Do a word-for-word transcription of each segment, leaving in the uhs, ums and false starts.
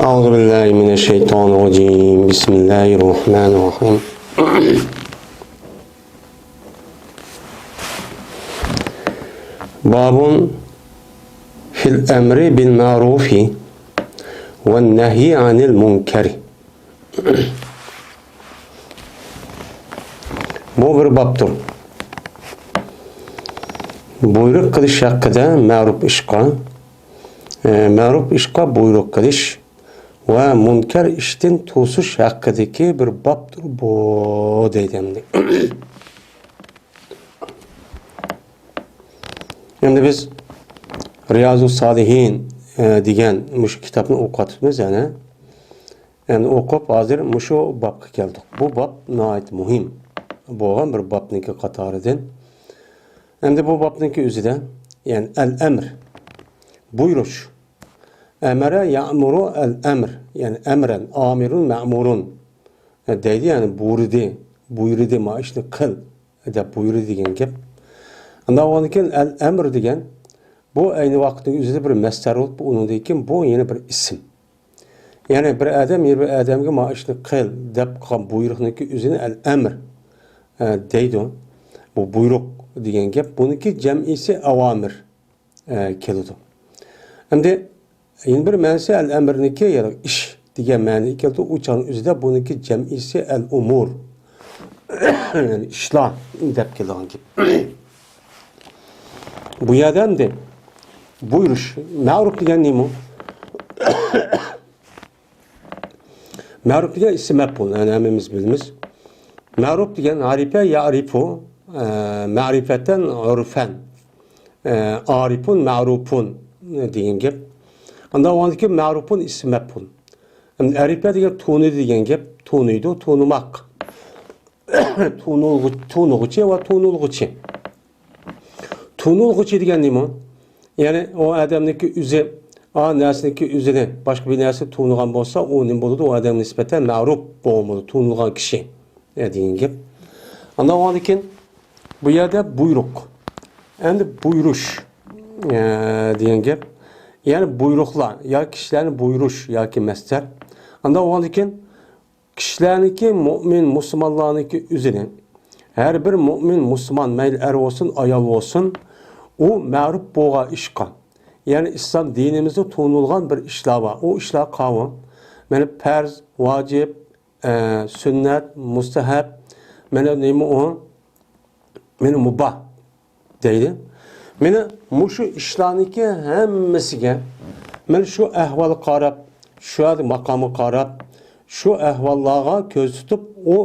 أعوذ بالله من الشيطان الرجيم. بسم الله الرحمن الرحيم. باب في الأمر بالمعروف والنهي عن المنكر. بۇ بىر بابتۇر. بۇيرۇق قىلىش ھەققىدە مەرۇپ ئىشقا، ئە، مەرۇپ ئىشقا بۇيرۇق قىلىش ۋە مۇنكەر ئىشتىن توسۇش ھەققىدىكى بىر بابتۇر بۇ، دەيدۇ ئەمدى. ئەمدى بىز رىيازۇ سالىھىن، ئە، دېگەن مۇشۇ كىتابنى ئوقۇۋاتىمىز يەنە. ئەمدى ئوقۇپ، ھازىر مۇشۇ بابقا كەلدۇق. بۇ باب ناھايىتى مۇھىم بولغان بىر بابنىڭكى قاتارىدىن. ئەمدى بۇ بابنىڭكى ئۆزىدە، يەنى ئەل ئەمر، بۇيرۇش. ئەمەرە يەئمۇرۇ ئەل ئەمر، يەنى ئەمرەن، ئامىرۇن مەئمۇرۇن دەيدۇ، يەنى بۇيرۇدى، بۇيرۇدى، ما ئىشنى قىل دەپ بۇيرۇدى دېگەن گەپ. ئاندىن بولغاندىن كېيىن ئەل ئەمر دېگەن، بۇ ئەينى ۋاقىتنىڭ ئۆزىدە بىر مەسدەر بولۇپ، ئۇنىڭدىن كېيىن بۇ يەنە بىر ئىسىم. يەنى بىر ئادەم يەنە بىر ئادەمگە ما ئىشنى قىل دەپ قىلغان بۇيرۇقنىڭكى ئۆزىنى ئەل ئەمر، ئە، دەيدۇ. بۇ بۇيرۇق دېگەن گەپ. بۇنىڭكى جەمئىسى ئاۋامىر، ئە، كېلىدۇ. ئەمدى يەنە بىر مەنىسى ئەل ئەمرنىڭكى، يەنى ئىش دېگەن مەنىگە كېلىدۇ. ئۇ چاغنىڭ ئۆزىدە بۇنىڭكى جەمئىسى ئەل ئۇمۇر، يەنى ئىشلار دەپ كېلىدىغان گەپ. بۇ يەردە ئەمدى بۇيرۇش، مەرۇپ دېگەن نېمە؟ مەرۇپ دېگەن ئىسىم مەپئۇل، يەنى ھەممىمىز بىلىمىز. مەرۇپ دېگەن ئەرىپە يەئرىپۇ، ئە، مەرىپەتەن ئۇرفەن، ئە، ئارىپۇن مەرۇپۇن دېگەن گەپ. ئاندىن ئاۋۋالدىكى مەرۇپۇن ئىسىم مەپئۇل. ئەمدى ئەرىپە دېگەن تونۇيدۇ دېگەن گەپ، تونۇيدۇ، تونۇماق. تونۇلغۇ-، تونۇغۇچى ۋە تونۇلغۇچى. تونۇلغۇچى دېگەن نېمە؟ يەنى ئۇ ئادەمنىڭكى ئۆزى، ئا نەرسىنىڭكى ئۆزىنى باشقا بىر نەرسە تونۇغان بولسا، ئۇ نېمە بولىدۇ؟ ئۇ ئادەمگە نىسبەتەن مەرۇپ بولغان بولىدۇ، تونۇلغان كىشى، ئە، دېگەن گەپ. ئاندىن ئاندىن كېيىن بۇ يەردە بۇيرۇق. ئەمدى بۇيرۇش، ئە، دېگەن گەپ. يەنى بۇيرۇقلار ياكى كىشىلەرنى بۇيرۇش ياكى مەسدەر. ئاندىن ئاندىن كېيىن كىشىلەرنىڭكى، مۇئمىن مۇسۇلمانلارنىڭكى ئۆزىنى، ھەر بىر مۇئمىن مۇسۇلمان، مەيلى ئەر بولسۇن، ئايال بولسۇن، ئۇ مەرۇپ بولغان ئىشقا، يەنى ئىسلام دىنىمىزدا تونۇلغان بىر ئىشلار بار. ئۇ ئىشلار قاۋۇ، مانا پەرز، ۋاجىپ، ئە، سۈننەت، مۇستەھەب، مانا نېمە ئۇ؟ مانا مۇباھ دەيدۇ. مانا مۇشۇ ئىشلارنىڭكى ھەممىسىگە، مانا شۇ ئەھۋالغا قاراپ، شۇ ماقامغا قاراپ، شۇ ئەھۋاللارغا كۆز تۇتۇپ، ئۇ،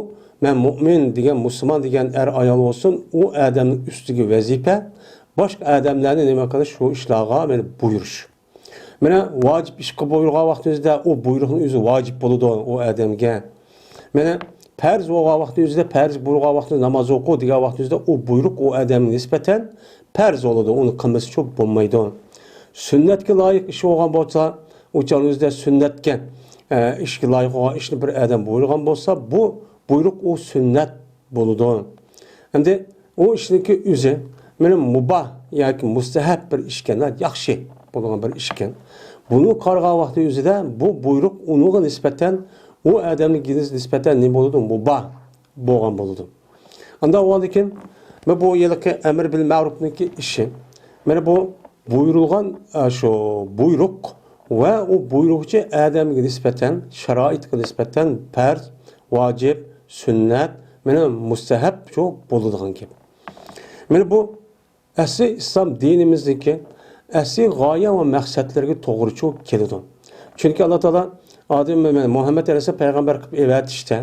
مەن مۇئمىن دېگەن، مۇسۇلمان دېگەن ئەر-ئايال بولسۇن، ئۇ ئادەمنىڭ ئۈستىگە ۋەزىپە، باشقا ئادەملەرنى نېمە قىلىش، شۇ ئىشلارغا مانا بۇيرۇش. مانا ۋاجىپ ئىشقا بۇيرۇغان ۋاقتىمىزدا ئۇ بۇيرۇقنىڭ ئۆزى ۋاجىپ بولىدۇ ئۇ ئادەمگە. مانا پەرز بولغان ۋاقتىمىز ئۆزىدە، پەرز بۇيرۇغان ۋاقتىمىزدا ناماز ئوقۇ دېگەن ۋاقتىمىزدا ئۇ بۇيرۇق ئۇ ئادەمگە نىسبەتەن پەرز بولىدۇ، ئۇنى قىلمىسا چوپ بولمايدۇ. سۈننەتكە لايىق ئىش بولغان بولسا، ئۇ چاغنىڭ ئۆزىدە سۈننەتكە، ئە، ئىشقا لايىق بولغان ئىشنى بىر ئادەم بۇيرۇغان بولسا، بۇ بۇيرۇق ئۇ سۈننەت بولىدۇ. ئەمدى ئۇ ئىشنىڭكى ئۆزى مانا مۇباھ ياكى مۇستەھەب بىر ئىشكەن، ياخشى بولغان بىر ئىشكەن. بۇنى قارىغان ۋاقتى ئۆزىدە بۇ بۇيرۇق ئۇنىڭغا نىسبەتەن، ئۇ ئادەمنىڭكىگە نىسبەتەن نېمە بولىدۇ؟ مۇباھ بولغان بولىدۇ. ئاندىن ئۇنىڭدىن كېيىن مانا بۇ ھېلىقى ئەمر بىل مەرۇپنىڭكى ئىشى. مانا بۇ بۇيرۇلغان، ئە، شۇ بۇيرۇق ۋە ئۇ بۇيرۇغۇچى ئادەمگە نىسبەتەن، شارائىتقا نىسبەتەن پەرز، ۋاجىپ، سۈننەت، مانا مۇستەھەب شۇ بولىدىغان گەپ. مانا بۇ ئەسلى ئىسلام دىنىمىزنىڭكى ئەسلى غايە ۋە مەقسەتلىرىگە توغرا چۈشۈپ كېلىدۇ. چۈنكى ئاللا تائالا ئادەم، مۇھەممەد ئەلەيھىسسالام پەيغەمبەر قىلىپ ئەۋەتىشتە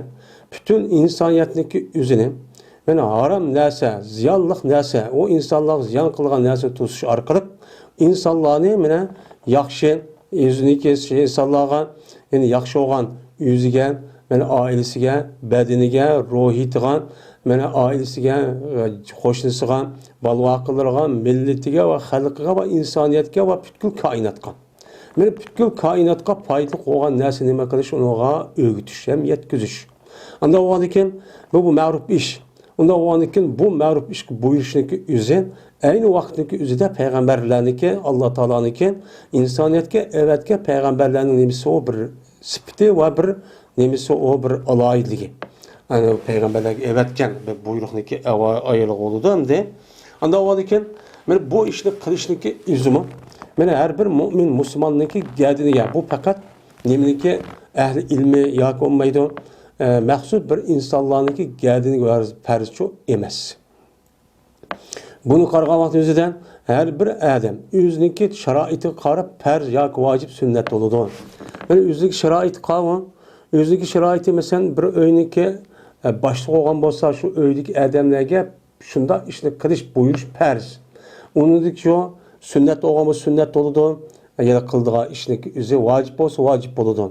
پۈتۈن ئىنسانىيەتنىڭكى ئۆزىنى مانا ھارام نەرسە، زىيانلىق نەرسە، ئۇ ئىنسانلارغا زىيان قىلغان نەرسىنى توسۇش ئارقىلىق ئىنسانلارنى مانا ياخشى، ئۆزىنىڭكى ئىنسانلارغا، يەنى ياخشى بولغان ئۆزىگە، مانا ئائىلىسىگە، بەدىنىگە، روھىيىتىغا، مانا ئائىلىسىگە، قوشنىسىغا، بالا-ۋاقىلىرىغا، مىللىتىگە ۋە خەلقىگە ۋە ئىنسانىيەتكە ۋە پۈتكۈل كائىناتقا. مانا پۈتكۈل كائىناتقا پايدىلىق بولغان نەرسە نېمە قىلىش، ئۇنىڭغا ئۆگىتىش ھەم يەتكۈزۈش. ئاندىن بولغاندىن كېيىن بۇ، بۇ مەرۇپ ئىش. ئۇنداق بولغاندىن كېيىن بۇ مەرۇپ ئىشقا بۇيرۇشنىڭكى ئۆزى ئەينى ۋاقىتنىڭكى ئۆزىدە پەيغەمبەرلەرنىڭكى، ئاللا تائالانىڭكى ئىنسانىيەتكە ئەۋەتكەن پەيغەمبەرلەرنىڭ نېمىسى ئۇ بىر سۈپىتى ۋە بىر نېمىسى ئۇ بىر ئالاھىدىلىكى. يەنى پەيغەمبەرلەرگە ئەۋەتكەن بىر بۇيرۇقنىڭكى ئايىغى بولىدۇ ئەمدى. ئانداق بولغاندىن كېيىن مانا بۇ ئىشنى قىلىشنىڭكى ئۆزىمۇ مانا ھەر بىر مۆمىن مۇسۇلماننىڭكى گەدىنىگە، بۇ پەقەت نېمىنىڭكى ئەھلى ئىلمى ياكى بولمايدۇ، ئە، مەخسۇس بىر ئىنسانلارنىڭكى گەدىنىگە پەرزچۇ ئەمەس. بۇنى قارىغان ۋاقتى ئۆزىدە ھەر بىر ئادەم ئۆزىنىڭكى شارائىتىغا قاراپ پەرز ياكى ۋاجىپ، سۈننەت بولىدۇ. يەنى ئۆزىنىڭكى شارائىتى قاۋۇ، ئۆزىنىڭكى شارائىتى مەسىلەن بىر ئۆينىڭكى، ئە، باشلىقى بولغان بولسا شۇ ئۆيدىكى ئادەملەرگە شۇنداق ئىشنى قىلىش بۇيرۇش پەرز. ئۇنىڭدىكى شۇ سۈننەت بولغان بولسا سۈننەت بولىدۇ. يەنە قىلىدىغان ئىشنىڭكى ئۆزى ۋاجىپ بولسا ۋاجىپ بولىدۇ.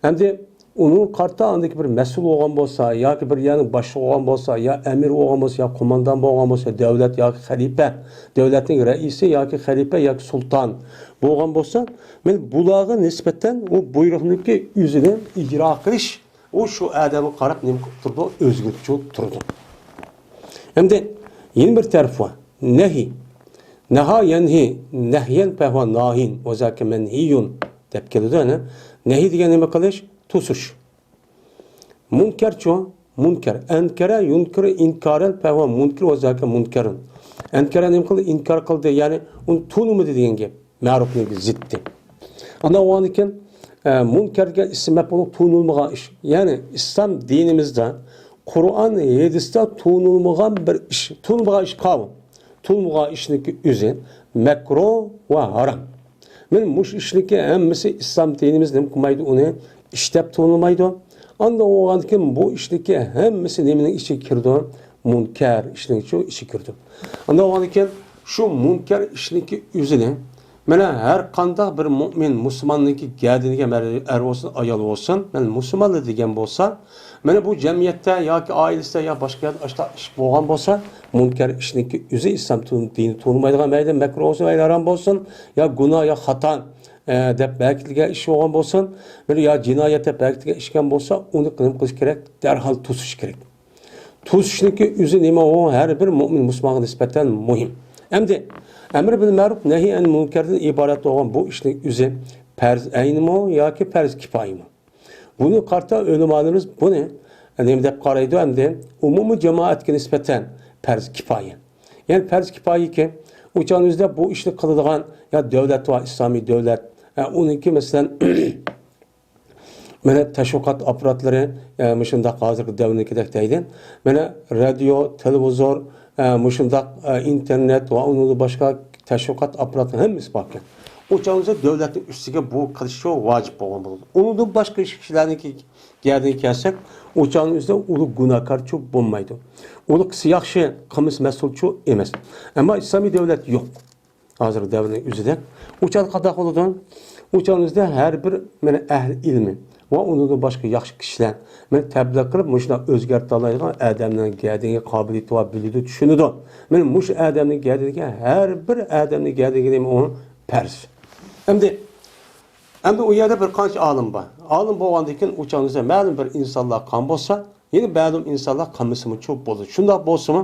ئەمدى ئۇنىڭغا قارىتا ئاندىكى بىر مەسئۇل بولغان بولسا ياكى بىر يەرنىڭ باشلىقى بولغان بولسا يا ئەمىر بولغان بولسا يا قوماندان بولغان بولسا دۆلەت ياكى خەلىپە، دۆلەتنىڭ رەئىسى ياكى خەلىپە ياكى سۇلتان بولغان بولسا، مانا بۇلارغا نىسبەتەن ئۇ بۇيرۇقنىڭكى ئۆزىنى ئىجرا قىلىش ئۇ شۇ ئادەمگە قاراپ نېمە قىلىپ تۇرىدۇ؟ ئۆزگىرىپ تۇرىدۇ. ئەمدى يەنە بىر تەرىپى بار. نەھى. نەھا يەنھى، نەھيەن پەھۋا ناھىن، ۋە زاكە مەنھىيۇن دەپ كېلىدۇ. يەنى نەھى دېگەن نېمە قىلىش؟ توسۇش. مۇنكەرچۇ؟ مۇنكەر. ئەنكەرە يۇنكىرۇ ئىنكارەن پەھۋا مۇنكىر، ۋە زاكە مۇنكەرۇن. ئەنكەرە نېمە قىلدى؟ ئىنكار قىلدى. يەنى ئۇنى تونۇمىدى دېگەن گەپ. مەرۇپنىڭ زىتتى. ئاندىن بولغاندىن كېيىن، ئە، مۇنكەر دېگەن ئىسىم مەپئۇلى تونۇلمىغان ئىش. يەنى ئىسلام دىنىمىزدە، قۇرئان، ھەدىستە تونۇلمىغان بىر ئىش. تونۇلمىغان ئىش قاۋۇ. تونۇلمىغان ئىشنىڭكى ئۆزى مەكرۇھ ۋە ھارام. مانا مۇشۇ ئىشنىڭكى ھەممىسى ئىسلام دىنىمىز نېمە قىلمايدۇ، ئۇنى ئىش دەپ تونۇلمايدۇ. ئاندىن بولغاندىن كېيىن بۇ ئىشنىڭكى ھەممىسى نېمىنىڭ ئىچىگە كىرىدۇ؟ مۇنكەر ئىشنىڭ شۇ ئىچىگە كىرىدۇ. ئاندىن بولغاندىن كېيىن شۇ مۇنكەر ئىشنىڭكى ئۆزىنى مانا ھەر قانداق بىر مۆمىن مۇسۇلماننىڭكى گەدىنىگە، ئەر بولسۇن، ئايال بولسۇن، مانا مۇسۇلمانلار دېگەن بولسا، مانا بۇ جەمئىيەتتە ياكى ئائىلىسىدە يا باشقا يەردە ئاشۇنداق ئىش بولغان بولسا، مۇنكەر ئىشنىڭكى ئۆزى ئىسلام تۇ-، دىنى تونۇمايدىغان، مەيلى مەكرۇھ بولسۇن، مەيلى ھارام بولسۇن، يا گۇناھ يا خاتا، ئە، دەپ بەكىتىلگەن ئىش بولغان بولسۇن، بىر يا جىنايەت دەپ بەكىتىلگەن ئىش بولسا، ئۇنى نېمە قىلىش كېرەك؟ دەرھال توسۇش كېرەك. توسۇشنىڭكى ئۆزى نېمە؟ ئۇ ھەر بىر مۆمىن مۇسۇلمانغا نىسبەتەن مۇھىم. ئەمدى ئەمر بىل مەرۇپ، نەھى ئەن مۇنكەردىن ئىبارەت بولغان بۇ ئىشنىڭ ئۆزى پەرز ئەينىمۇ ياكى پەرز كىپايىمۇ؟ بۇنى قارىتا ئۆلىمالىرىمىز بۇنى نېمە دەپ قارايدۇ؟ ئەمدى ئومۇمىي جامائەتكە نىسبەتەن پەرز كىپايە. يەنى پەرز كىپايىكى، ئۇ چاغنىڭ ئۆزىدە بۇ ئىشنى قىلىدىغان يا دۆلەت بار، ئىسلامىي دۆلەت، ئە، ئۇنىڭكى مەسىلەن، مانا تەشۋىقات ئاپپاراتلىرى، ئە، مۇشۇنداق ھازىرقى دەۋرنىڭكىدەك دەيلى. مانا رادىيو، تېلېۋىزور، ئە، مۇشۇنداق، ئە، ئىنتېرنېت ۋە ئۇنىڭدىن باشقا تەشۋىقات ئاپپاراتلىرى ھەممىسى باركەن. ئۇ چاغدا دۆلەتنىڭ ئۈستىگە بۇ قىلىشى ۋاجىپ بولغان بولىدۇ. ئۇنىڭدىن باشقا كىشىلەرنىڭكى گەدىنىگە كەلسەك، ئۇ چاغنىڭ ئۆزىدە ئۇلۇق گۇناھكارچۇ بولمايدۇ. ئۇلۇق قىلسا ياخشى، قىلمىسا مەسئۇلچۇ ئەمەس. ئەمما ئىسلامىي دۆلەت يوق. ھازىر دەۋرنىڭ ئۆزىدە. ئۇ چاغدا قانداق بولىدۇ؟ ئۇ چاغنىڭ ئۆزىدە ھەر بىر مانا ئەھلى ئىلمى ۋە ئۇنىڭدىن باشقا ياخشى كىشىلەر مانا تەبلىغ قىلىپ، مۇشۇنداق ئۆزگەرتەلەيدىغان ئادەمنىڭ گەدىنىگە قابىلىيىتى بار، بىلىدۇ، چۈشىنىدۇ. مانا مۇشۇ ئادەمنىڭ گەدىنىگە، ھەر بىر ئادەمنىڭ گەدىنىگە نېمە ئۇ پەرز. ئەمدى، ئەمدى ئۇ يەردە بىر قانچە ئالىم بار. ئالىم بولغاندىن كېيىن ئۇ چاغنىڭ ئۆزىدە مەلۇم بىر ئىنسانلار قالغان بولسا، يەنە مەلۇم ئىنسانلار قالمىسىمۇچۇ بولىدۇ. شۇنداق بولسىمۇ،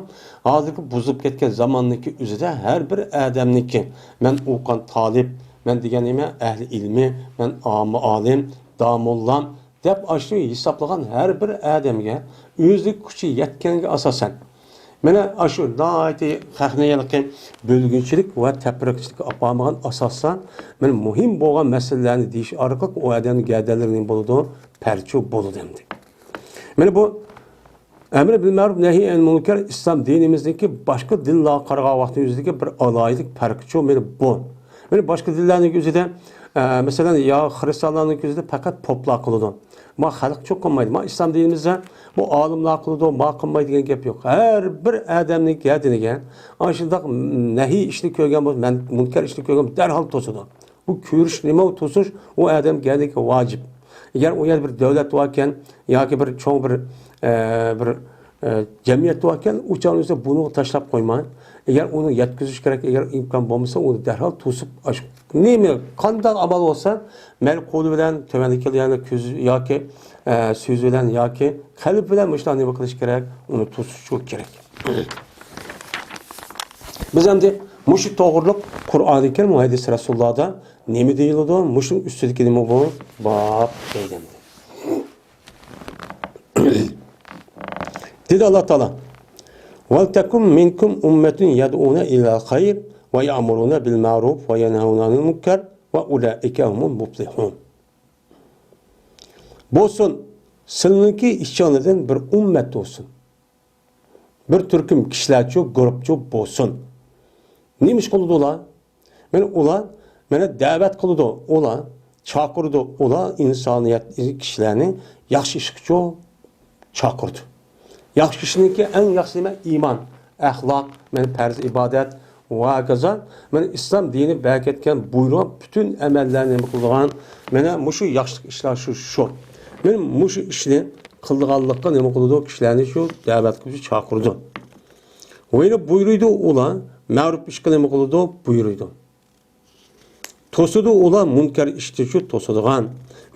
ھازىرقى بۇزۇلۇپ كەتكەن زاماننىڭكى ئۆزىدە ھەر بىر ئادەمنىڭكى، مەن ئوقۇغان تالىپ، مەن دېگەن نېمە، ئەھلى ئىلمى، مەن ئامما ئالىم، داموللام دەپ ئاشۇ ھېسابلىغان ھەر بىر ئادەمگە ئۆزىنىڭ كۈچى يەتكەنگە ئاساسەن، مانا ئاشۇ ناھايىتى خەقنى ھېلىقى بۆلگۈنچىلىك ۋە تەپرىقىچىلىككە ئاپارمىغان ئاساستا، مانا مۇھىم بولغان مەسىلىلەرنى دېيىش ئارقىلىق ئۇ ئادەمنىڭ گەدەنلىرى نېمە بولىدۇ؟ پەرچۇ بولىدۇ ئەمدى. مانا بۇ ئەمر بىل مەرۇپ، نەھى ئەن مۇنكەر ئىسلام دىنىمىزدىكى باشقا دىنلارغا قارىغان ۋاقتىمىزدىكى بىر ئالاھىدىلىك پەرقچۇ مانا بۇ. مانا باشقا دىنلارنىڭ ئۆزىدە، ئە، مەسىلەن، يا خىرىستانلارنىڭ ئۆزىدە پەقەت پوپلار قىلىدۇ. ما خەلق چوق قىلمايدۇ. ما ئىسلام دىنىمىزدە بۇ ئالىملار قىلىدۇ، ما قىلمايدۇ دېگەن گەپ يوق. ھەر بىر ئادەمنىڭ گەدىنىگە ئاشۇنداق نەھىي ئىشنى كۆرگەن بولسا، مەن مۇنكەر ئىشنى كۆرگەن بولسا، دەرھال توسىدۇ. بۇ كۆرۈش نېمە؟ توسۇش ئۇ ئادەم گەدىنىگە ۋاجىپ. ئەگەر ئۇ يەردە بىر دۆلەت باركەن ياكى بىر چوڭ بىر، ئە، بىر، ئە، جەمئىيەت باركەن، ئۇ چاغنىڭ ئۆزىدە بۇنى تاشلاپ قويماي، ئەگەر ئۇنى يەتكۈزۈش كېرەك، ئەگەر ئىمكان بولمىسا، ئۇنى دەرھال توسۇپ، ئاش-، نېمە، قانداق ئامال بولسا، مەيلى قولى بىلەن تۆۋەندىكى يەنى كۆز ياكى، ئە، سۆز بىلەن ياكى قەلب بىلەن مۇشۇنداق نېمە قىلىش كېرەك، ئۇنى توسۇش كېرەك. بىز ئەمدى مۇشۇ توغرىلىق قۇرئانى كەرىم ۋە ھەدىس رەسۇلۇللادا نېمە دېيىلىدۇ، مۇشۇنىڭ ئۈستىدىكى نېمە بۇ باب دەيدۇ ئەمدى. دېدى ئاللا تائالا: «ۋەلتەكۇن مىنكۇم ئۇممەتۇن يەدئۇنە ئىلەل خەير ۋە يەئمۇرۇنە بىل مەئرۇف ۋە يەنھەۋنە ئەنىل مۇنكەر ۋە ئۇلائىكە ھۇمۇل مۇپلىھۇن.» بولسۇن، سىلىنىڭكى ئىچىڭلاردىن بىر ئۈممەت بولسۇن. بىر تۈركۈم كىشىلەرچۇ، گۇرۇپچۇ بولسۇن. نېمە ئىش قىلىدۇ ئۇلار؟ مانا ئۇلار، مانا دەۋەت قىلىدۇ، ئۇلار چاقىرىدۇ، ئۇلار ئىنسانىيەت كىشىلەرنى ياخشى ئىشقىچۇ چاقىرىدۇ. ياخشى ئىشنىڭكى ئەڭ ياخشىسى نېمە؟ ئىمان، ئەخلاق، مانا پەرز ئىبادەت ۋە ھاكازا. مانا ئىسلام دىنى بەركەتكەن بۇيرۇغان پۈتۈن ئەمەللەرنى نېمە قىلىدىغان، مانا مۇشۇ ياخشىلىق ئىشلار شۇ، شۇ. مانا مۇشۇ ئىشنى قىلىدىغانلىققا نېمە قىلىدۇ؟ كىشىلەرنى شۇ دەۋەت قىلىپ چاقىرىدۇ. ۋە يەنە بۇيرۇيدۇ ئۇلار، مەرۇپ ئىشقا نېمە قىلىدۇ؟ بۇيرۇيدۇ. توسىدۇ ئۇلار مۇنكەر ئىشنىچۇ توسىدىغان.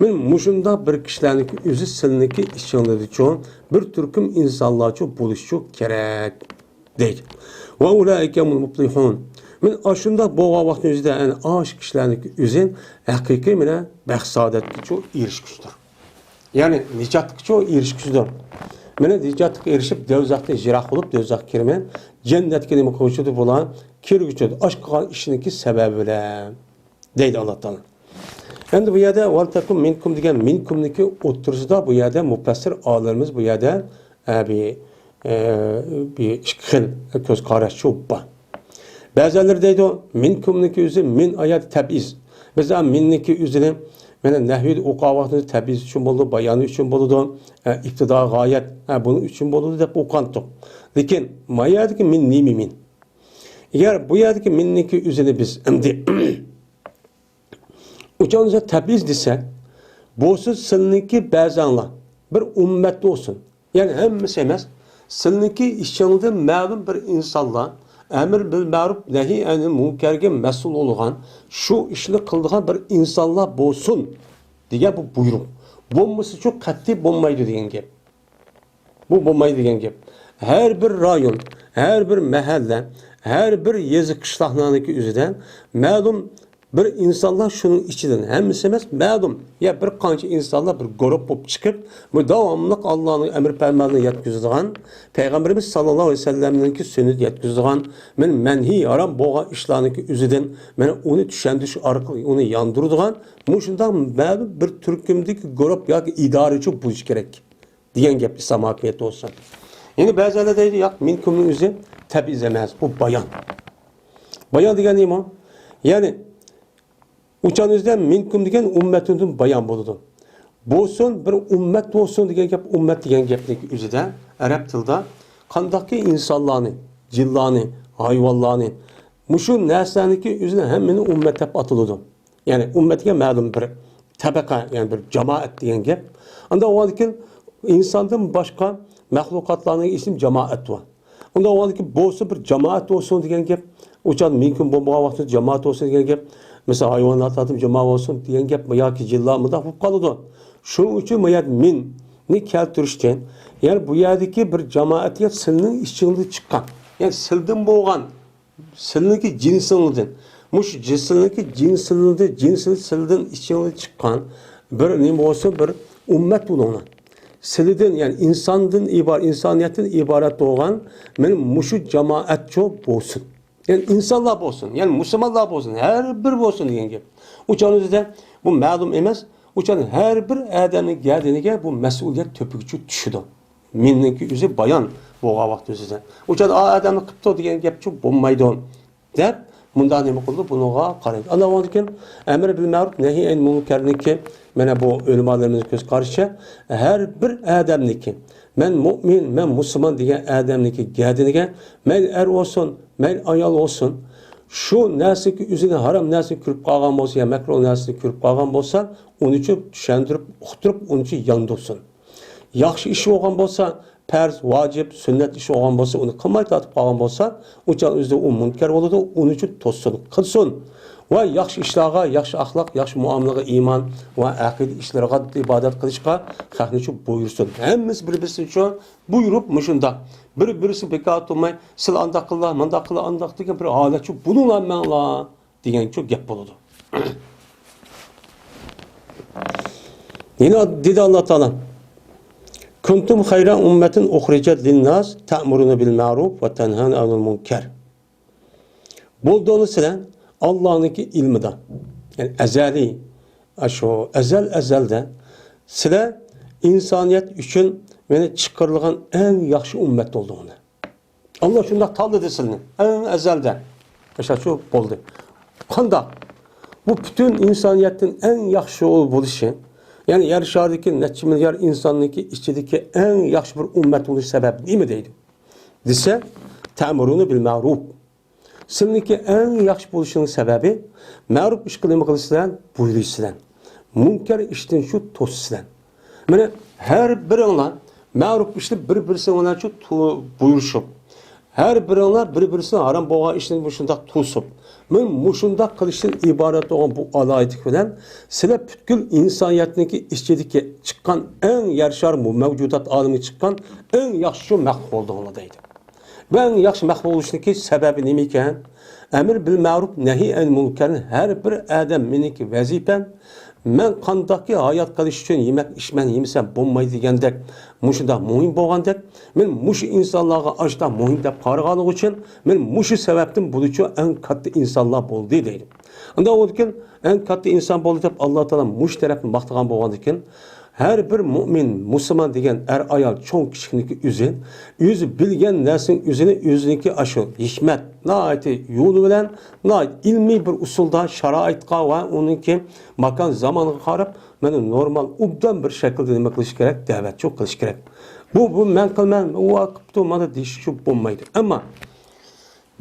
مانا مۇشۇنداق بىر كىشىلەرنىڭكى ئۆزى سىلىنىڭكى ئىچىڭلىرىدىچۇ بىر تۈركۈم ئىنسانلارچۇ بولۇشچۇ كېرەك، دەيدۇ. ۋە ئۇلائىكە ھۇمۇل مۇپلىھۇن. مانا ئاشۇنداق بولغان ۋاقىتنىڭ ئۆزىدە، يەنى ئاش كىشىلەرنىڭكى ئۆزى ھەقىقىي مانا بەخت-سائادەتكىچۇ ئېرىشكۈچىدۇر. يەنى نىجاتقىچۇ ئېرىشكۈچىدۇر. مانا نىجاتقا ئېرىشىپ، دوزاختىن يىراق بولۇپ، دوزاخقا كىرمەي، جەننەتكە نېمە قىلغۇچىدۇر بۇلار؟ كىرگۈچىدۇر. ئاش قىلغان ئىشىنىڭكى سەۋەبى بىلەن، دەيدۇ ئاللا تائالا. ئەمدى بۇ يەردە «ۋەلتەكۇن مىنكۇم» دېگەن مىنكۇمنىڭكى ئوتتۇرىسىدا بۇ يەردە مۇپەسسىر ئالىمىمىز بۇ يەردە، ئە، بىر، ئە، بىر ئىككى خىل كۆز قاراشچۇ بار. بەزىلەر دەيدۇ، مىنكۇمنىڭكى ئۆزى مىن ئايەت تەبئىز. بىز ھە مىننىڭكى ئۆزىنى، مانا نەھۋىدە ئوقۇغان ۋاقتىدا تەبئىز ئۈچۈن بولىدۇ، بايان ئۈچۈن بولىدۇ، ئە، ئىپتىدا غايەت، ئە، بۇنىڭ ئۈچۈن بولىدۇ دەپ ئوقۇغانتۇق. لېكىن ما يەردىكى مىن نېمە مىن؟ ئەگەر بۇ يەردىكى مىننىڭكى ئۆزىنى بىز ئەمدى ئۇچانىزدا تەبئىز دېسەك، بولسا سىلىنىڭكى بەزەڭلار بىر ئۈممەت بولسۇن. يەنى ھەممىسى ئەمەس، سىلىنىڭكى ئىچىڭدىن مەلۇم بىر ئىنسانلار ئەمر بىل مەرۇپ نەھى ئەنىل مۇنكەرگە مەسئۇل بولغان، شۇ ئىشنى قىلىدىغان بىر ئىنسانلار بولسۇن دېگەن بۇ بۇيرۇق. بولمىسىچۇ قەتئىي بولمايدۇ دېگەن گەپ. بۇ بولمايدۇ دېگەن گەپ. ھەر بىر رايون، ھەر بىر مەھەللە، ھەر بىر يېزا قىشلاقلارنىڭكى ئۆزىدە مەلۇم بىر ئىنسانلار شۇنىڭ ئىچىدىن، ھەممىسى ئەمەس، مەلۇم، يا بىر قانچە ئىنسانلار بىر گۇرۇپ بولۇپ چىقىپ، بۇ داۋاملىق ئاللانىڭ ئەمر پەرمانىنى يەتكۈزىدىغان، پەيغەمبىرىمىز ساللاللاھۇ ئەلەيھى ۋەسەللەمنىڭكى سۈننىتى يەتكۈزىدىغان، مەن مەنھىي ھارام بولغان ئىشلارنىڭكى ئۆزىدىن، مانا ئۇنى چۈشەندۈرۈش ئارقىلىق ئۇنى ياندۇرىدىغان، مۇشۇنداق مەلۇم بىر تۈركۈمدىكى گۇرۇپ ياكى ئىدارىچۇ بولۇش كېرەك. دېگەن گەپ ئىسلام ھاكىمىيەتتە بولسا. يەنە بەزىلەر دەيدۇ، ياق، مىنكۇمنىڭ ئۆزى تەبئىز ئەمەس، ئۇ بايان. بايان دېگەن نېمە؟ يەنى ئۇچان ئۆزىدە مىنكۇم دېگەن ئۈممەتۇندىن بايان بولىدۇ. بولسۇن، بىر ئۈممەت بولسۇن دېگەن گەپ، ئۈممەت دېگەن گەپنىڭ ئۆزىدە ئەرەب تىلىدا قانداقكى ئىنسانلارنى، جىنلارنى، ھايۋانلارنى، مۇشۇ نەرسىلەرنىڭكى ئۆزىنى ھەممىنى ئۈممەت دەپ ئاتىلىدۇ. يەنى ئۈممەت دېگەن مەلۇم بىر تەبەقە، يەنى بىر جامائەت دېگەن گەپ. ئاندىن ئۇنىڭدىن كېيىن ئىنساندىن باشقا مەخلۇقاتلارنىڭ ئىسمى جامائەت بار. ئۇنىڭدىن كېيىن بولسا بىر جامائەت بولسۇن دېگەن گەپ. ئۇچان مىنكۇم بولمىغان ۋاقتىدا جامائەت بولسۇن دېگەن گەپ. مىسال، ھايۋاناتلاردىن جامائەت بولسۇن دېگەن گەپ ياكى جىنلار مۇنداق بولۇپ قالىدۇ. شۇنىڭ ئۈچۈن بۇ يەردە مىننى كەلتۈرۈشتىن، يەنى بۇ يەردىكى بىر جامائەت دېگەن سىلنىڭ ئىچىڭدىن چىققان، يەنى سىلدىن بولغان سىلنىڭكى جىنسىڭدىن، مۇشۇ جىنسىڭدىكى جىنسىڭدىن، جىنسىڭ سىلدىن ئىچىڭدىن چىققان بىر نېمە بولسۇن، بىر ئۈممەت بولۇڭلار. سىلىدىن، يەنى ئىنساندىن ئىبارەت، ئىنسانىيەتتىن ئىبارەت بولغان مانا مۇشۇ جامائەتچۇ بولسۇن. يەنى ئىنسانلار بولسۇن، يەنى مۇسۇلمانلار بولسۇن، ھەر بىر بولسۇن دېگەن گەپ. ئۇچان ئۆزىدە بۇ مەلۇم ئەمەس، ئۇچان ھەر بىر ئادەمنىڭ گەدىنىگە بۇ مەسئۇلىيەت تۆپىگىچۇ چۈشىدۇ. مىننىڭكى ئۆزى بايان بولغان ۋاقىت ئۆزىدە. ئۇ چاغدا ئا ئادەمنى قىپتۇ دېگەن گەپچۇ بولمايدۇ، دەپ مۇنداق نېمە قىلىدۇ، بۇنىڭغا قارايدۇ. ئاندىن ئاندىن كېيىن ئەمر بىل مەرۇپ نەھى ئەن مۇنكەرنىڭكى مانا بۇ ئۆلىمالىرىمىزنىڭ كۆز قارىشىچە ھەر بىر ئادەمنىڭكى، مەن مۇئمىن، مەن مۇسۇلمان دېگەن ئادەمنىڭكى گەدىنىگە مەيلى ئەر بولسۇن، مەيلى ئايال بولسۇن، شۇ نەرسىگە ئۆزىنى ھارام نەرسىنى كۆرۈپ قالغان بولسا يا مەكرۇھ نەرسىنى كۆرۈپ قالغان بولسا، ئۇنىچۇ چۈشەندۈرۈپ، ئۇقتۇرۇپ، ئۇنىچۇ ياندۇرسۇن. ياخشى ئىش بولغان بولسا، پەرز، ۋاجىپ، سۈننەت ئىش بولغان بولسا، ئۇنى قىلماي تارتىپ قالغان بولسا، ئۇ چاغ ئۆزىدە ئۇ مۇنكەر بولىدۇ، ئۇنى شۇ توسسۇن، قىلسۇن. ۋە ياخشى ئىشلارغا، ياخشى ئەخلاق، ياخشى مۇئامىلىگە ئىمان ۋە ئەقىدە ئىشلىرىغا ئىبادەت قىلىشقا خەقنى شۇ بۇيرۇسۇن. ھەممىسى بىر-بىرسىنى شۇ بۇيرۇپ، مۇشۇنداق بىر-بىرسى بىكار تۇرماي، سىلە ئانداق قىللا، مانداق قىللا، ئانداق دېگەن بىر ھالەت شۇ، بۇنىڭلار مەڭلا دېگەنچۇ گەپ بولىدۇ. يەنە دېدى ئاللا تائالا: كنتم خير أمة أخرجت للناس تأمرون بالمعروف وتنهون عن المنكر. بولدى ئۇنى سىلەر ئاللانىڭكى ئىلمىدا، يەنى ئەزەلىي، ئاشۇ ئەزەل-ئەزەلدە سىلەر ئىنسانىيەت ئۈچۈن مانا چىقىرىلغان ئەڭ ياخشى ئۈممەت بولدى ئۇنى. ئاللا شۇنداق تاللىدى سىلىنى ئەڭ ئەزەلدە. ئاشۇ بولدى. قانداق؟ بۇ پۈتۈن ئىنسانىيەتتىن ئەڭ ياخشى بولۇشى، يەنى يەر شارىدىكى نەچچە مىليار ئىنساننىڭكى ئىچىدىكى ئەڭ ياخشى بىر ئۈممەت بولۇش سەۋەبى نېمە دەيدۇ؟ دېسە، تەمۇرۇنى بىل مەرۇپ. سىلىنىڭكى ئەڭ ياخشى بولۇشىنىڭ سەۋەبى، مەرۇپ ئىشقا نېمە قىلىشسىلەر؟ بۇيرۇيسىلەر. مۇنكەر ئىشتىن شۇ توسىسىلەر. مانا، ھەر بىرىڭلار مەرۇپ ئىشنى بىر-بىرسى بىلەن شۇ تو-، بۇيرۇشۇپ، ھەر بىرىڭلار بىر-بىرسىنىڭ ھارام بولغان ئىشىنى مۇشۇنداق توسۇپ، مانا مۇشۇنداق قىلىشتىن ئىبارەت بولغان بۇ ئالاھىدىلىك بىلەن سىلەر پۈتكۈل ئىنسانىيەتنىڭكى ئىچىدىكى چىققان ئەڭ يەر شارى مەۋجۇدات ئالىمىگە چىققان ئەڭ ياخشى شۇ مەخلۇق بولدۇڭلار دەيدۇ. بۇ ئەڭ ياخشى مەخلۇق بولۇشنىڭكى سەۋەبى نېمە ئىكەن؟ ئەمر بىل مەرۇپ، نەھى ئەن مۇنكەر، ھەر بىر ئادەم مېنىڭكى ۋەزىپەم، مەن قانداقكى ھايات قېلىش ئۈچۈن يېمەك ئىچمەن، يېمىسەم بولمايدۇ دېگەندەك، مۇشۇنداق مۇھىم بولغاندەك، مەن مۇشۇ ئىنسانلارغا ئاشۇنداق مۇھىم دەپ قارىغانلىقى ئۈچۈن، مەن مۇشۇ سەۋەبتىن بۇلىچۇ ئەڭ كاتتا ئىنسانلار بولدى دەيدۇ. ئۇنداق بولىدىكەن، ئەڭ كاتتا ئىنسان بولدى دەپ ئاللا تائالا مۇشۇ تەرەپنى ماختىغان بولغاندىكىن، ھەر بىر مۆمىن، مۇسۇلمان دېگەن ئەر-ئايال، چوڭ-كىچىكنىڭكى ئۆزى، ئۆزى بىلگەن نەرسىنىڭ ئۆزىنى ئۆزىنىڭكى ئاشۇ ھېكمەت، ناھايىتى يولى بىلەن، ناھايىتى ئىلمىي بىر ئۇسۇلدا شارائىتقا ۋە ئۇنىڭكى ماكان زامانغا قاراپ، مانا نورمال، ئوبدان بىر شەكىلدە نېمە قىلىش كېرەك؟ دەۋەتچۇ قىلىش كېرەك. بۇ، بۇ مەن قىلىمەن، ئۇ قىپتۇ، مانا دېيىش شۇ بولمايدۇ. ئەمما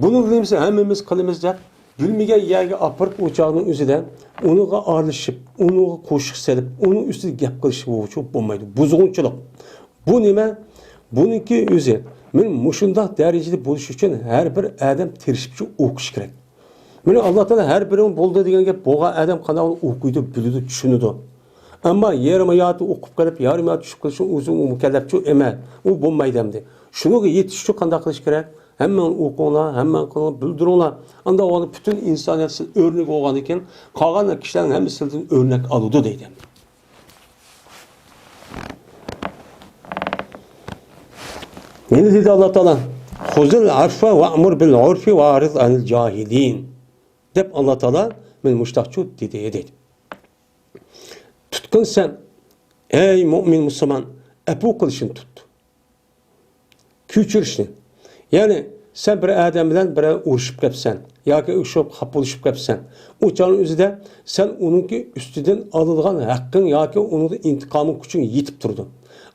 بۇنى بىلمىسە ھەممىمىز قىلىمىز دەپ، بىلمىگەن يەرگە ئاپىرىپ، ئۇ چاغنىڭ ئۆزىدە ئۇنىڭغا ئارىلىشىپ، ئۇنىڭغا قوشۇق سېلىپ، ئۇنىڭ ئۈستىدە گەپ قىلىش بولۇچۇ بولمايدۇ. بۇزغۇنچىلىق. بۇ نېمە؟ بۇنىڭكى ئۆزى. مانا مۇشۇنداق دەرىجىدە بولۇش ئۈچۈن ھەر بىر ئادەم تىرىشىپچۇ ئوقۇش كېرەك. مانا ئاللا تائالا ھەر بىرىڭ بولدى دېگەن گەپ، بولغان ئادەم قانداق ئوقۇيدۇ، بىلىدۇ، چۈشىنىدۇ. ئەمما يېرىم ھاياتى ئوقۇپ قېلىپ، يېرىم ھاياتى چۈشۈپ قېلىشى ئۇزۇن مۇكەللەپچۇ ئەمەل. ئۇ بولمايدۇ ئەمدى. شۇنىڭغا يېتىشچۇ قانداق قىلىش كېرەك؟ ھەممىڭ ئوقۇڭلار، ھەممىڭ قىلىڭ، بىلدۈرۈڭلار. ئانداق بولغاندا پۈتۈن ئىنسانىيەت سىز ئۆرنىگە بولغاندىن كېيىن، قالغان كىشىلەرنىڭ ھەممىسى سىزدىن ئۆرنەك ئالىدۇ دەيدۇ. يەنە دېدى ئاللا تائالا، خۇزىل ئەفۋە ۋەئمۇر بىل ئۇرفى ۋەئرىز ئەنىل جاھىلىن، دەپ ئاللا تائالا مانا مۇشتاقچۇ دېدى، دەيدۇ. تۇتقىن سەن، ئەي مۆمىن مۇسۇلمان، ئەپۇ قىلىشنى تۇت. كۆچۈرۈشنى. يەنى سەن بىر ئادەم بىلەن بىرەر ئۇرۇشۇپ كەپسەن ياكى ئۇرۇشۇپ خاپا بولۇشۇپ كەپسەن، ئۇ چاغنىڭ ئۆزىدە سەن ئۇنىڭكى ئۈستىدىن ئالىدىغان ھەققىڭ ياكى ئۇنىڭدىن ئىنتىقامىڭ كۈچۈڭ يېتىپ تۇرىدۇ.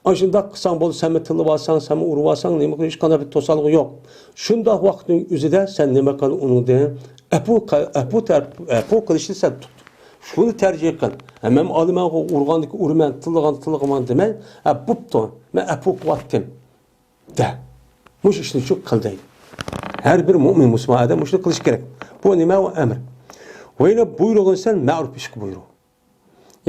ئاشۇنداق قىلساڭ بولدى، سەنمۇ تىللىۋالساڭ، سەنمۇ ئۇرۇۋالساڭ، نېمە قىلىش، ھېچقانداق بىر توسالغۇ يوق. شۇنداق ۋاقىتنىڭ ئۆزىدە سەن نېمە قىل، ئۇنىڭدىن ئەپۇ، ئەپۇ تەرەپ، ئەپۇ قىلىشنى سەن تۇت. شۇنى تەرجىھ قىل. ھە، مەن ئالىمەنغۇ، ئۇرغاندىكى ئۇرىمەن، تىللىغان تىللىغىمەن دېمەي، ھە، بوپتۇ، مەن ئەپۇ قىلىۋەتتىم دە. مۇشۇ ئىشنى شۇ قىل دەيدۇ. ھەر بىر مۆمىن مۇسۇلمان ئادەم مۇشۇنى قىلىشى كېرەك. بۇ نېمە؟ ئۇ ئەمر. ۋە يەنە بۇيرۇغىن سەن مەرۇپ ئىشقا بۇيرۇ.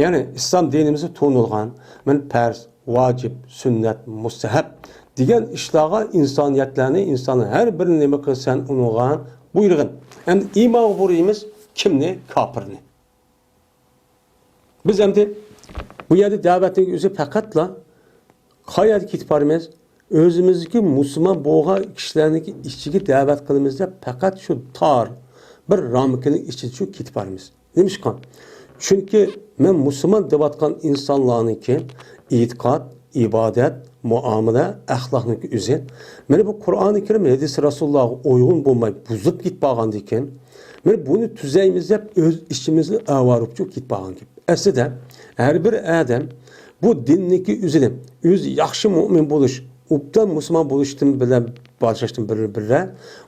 يەنى ئىسلام دىنىمىزدا تونۇلغان، مانا پەرز، ۋاجىپ، سۈننەت، مۇستەھەب دېگەن ئىشلارغا ئىنسانىيەتلەرنى، ئىنساننىڭ ھەر بىرىنى نېمە قىلسەن ئۇنىڭغا بۇيرۇغىن. ئەمدى ئىمانغا بۇيرۇيمىز كىمنى؟ كاپىرنى. بىز ئەمدى بۇ يەردە دەۋەتنىڭ ئۆزى پەقەتلا قايەرگە كېتىپ بارىمىز؟ ئۆزىمىزدىكى مۇسۇلمان بولغان كىشىلەرنىڭكى ئىچىگە دەۋەت قىلىمىز دەپ پەقەت شۇ تار بىر رامكىنىڭ ئىچىدە شۇ كېتىپ بارىمىز. نېمىشقا؟ چۈنكى مەن مۇسۇلمان دەۋاتقان ئىنسانلارنىڭكى ئېتىقاد، ئىبادەت، مۇئامىلە، ئەخلاقنىڭكى ئۆزى، مانا بۇ قۇرئانى كەرىم، ھەدىسى رەسۇلۇللاغا ئۇيغۇن بولماي بۇزۇلۇپ كېتىپ بارغاندىكىن، مانا بۇنى تۈزەيمىز دەپ ئۆز ئىچىمىزنى ئاۋارە بوپ كېتىپ بارغان گەپ. ئەسلىدە ھەر بىر ئادەم بۇ دىننىڭكى ئۆزىنى، ئۆزى ياخشى مۆمىن بولۇش، ئوبدان مۇسۇلمان بولۇشتىن بىلەن باشلاشتىن بىر، بىررە،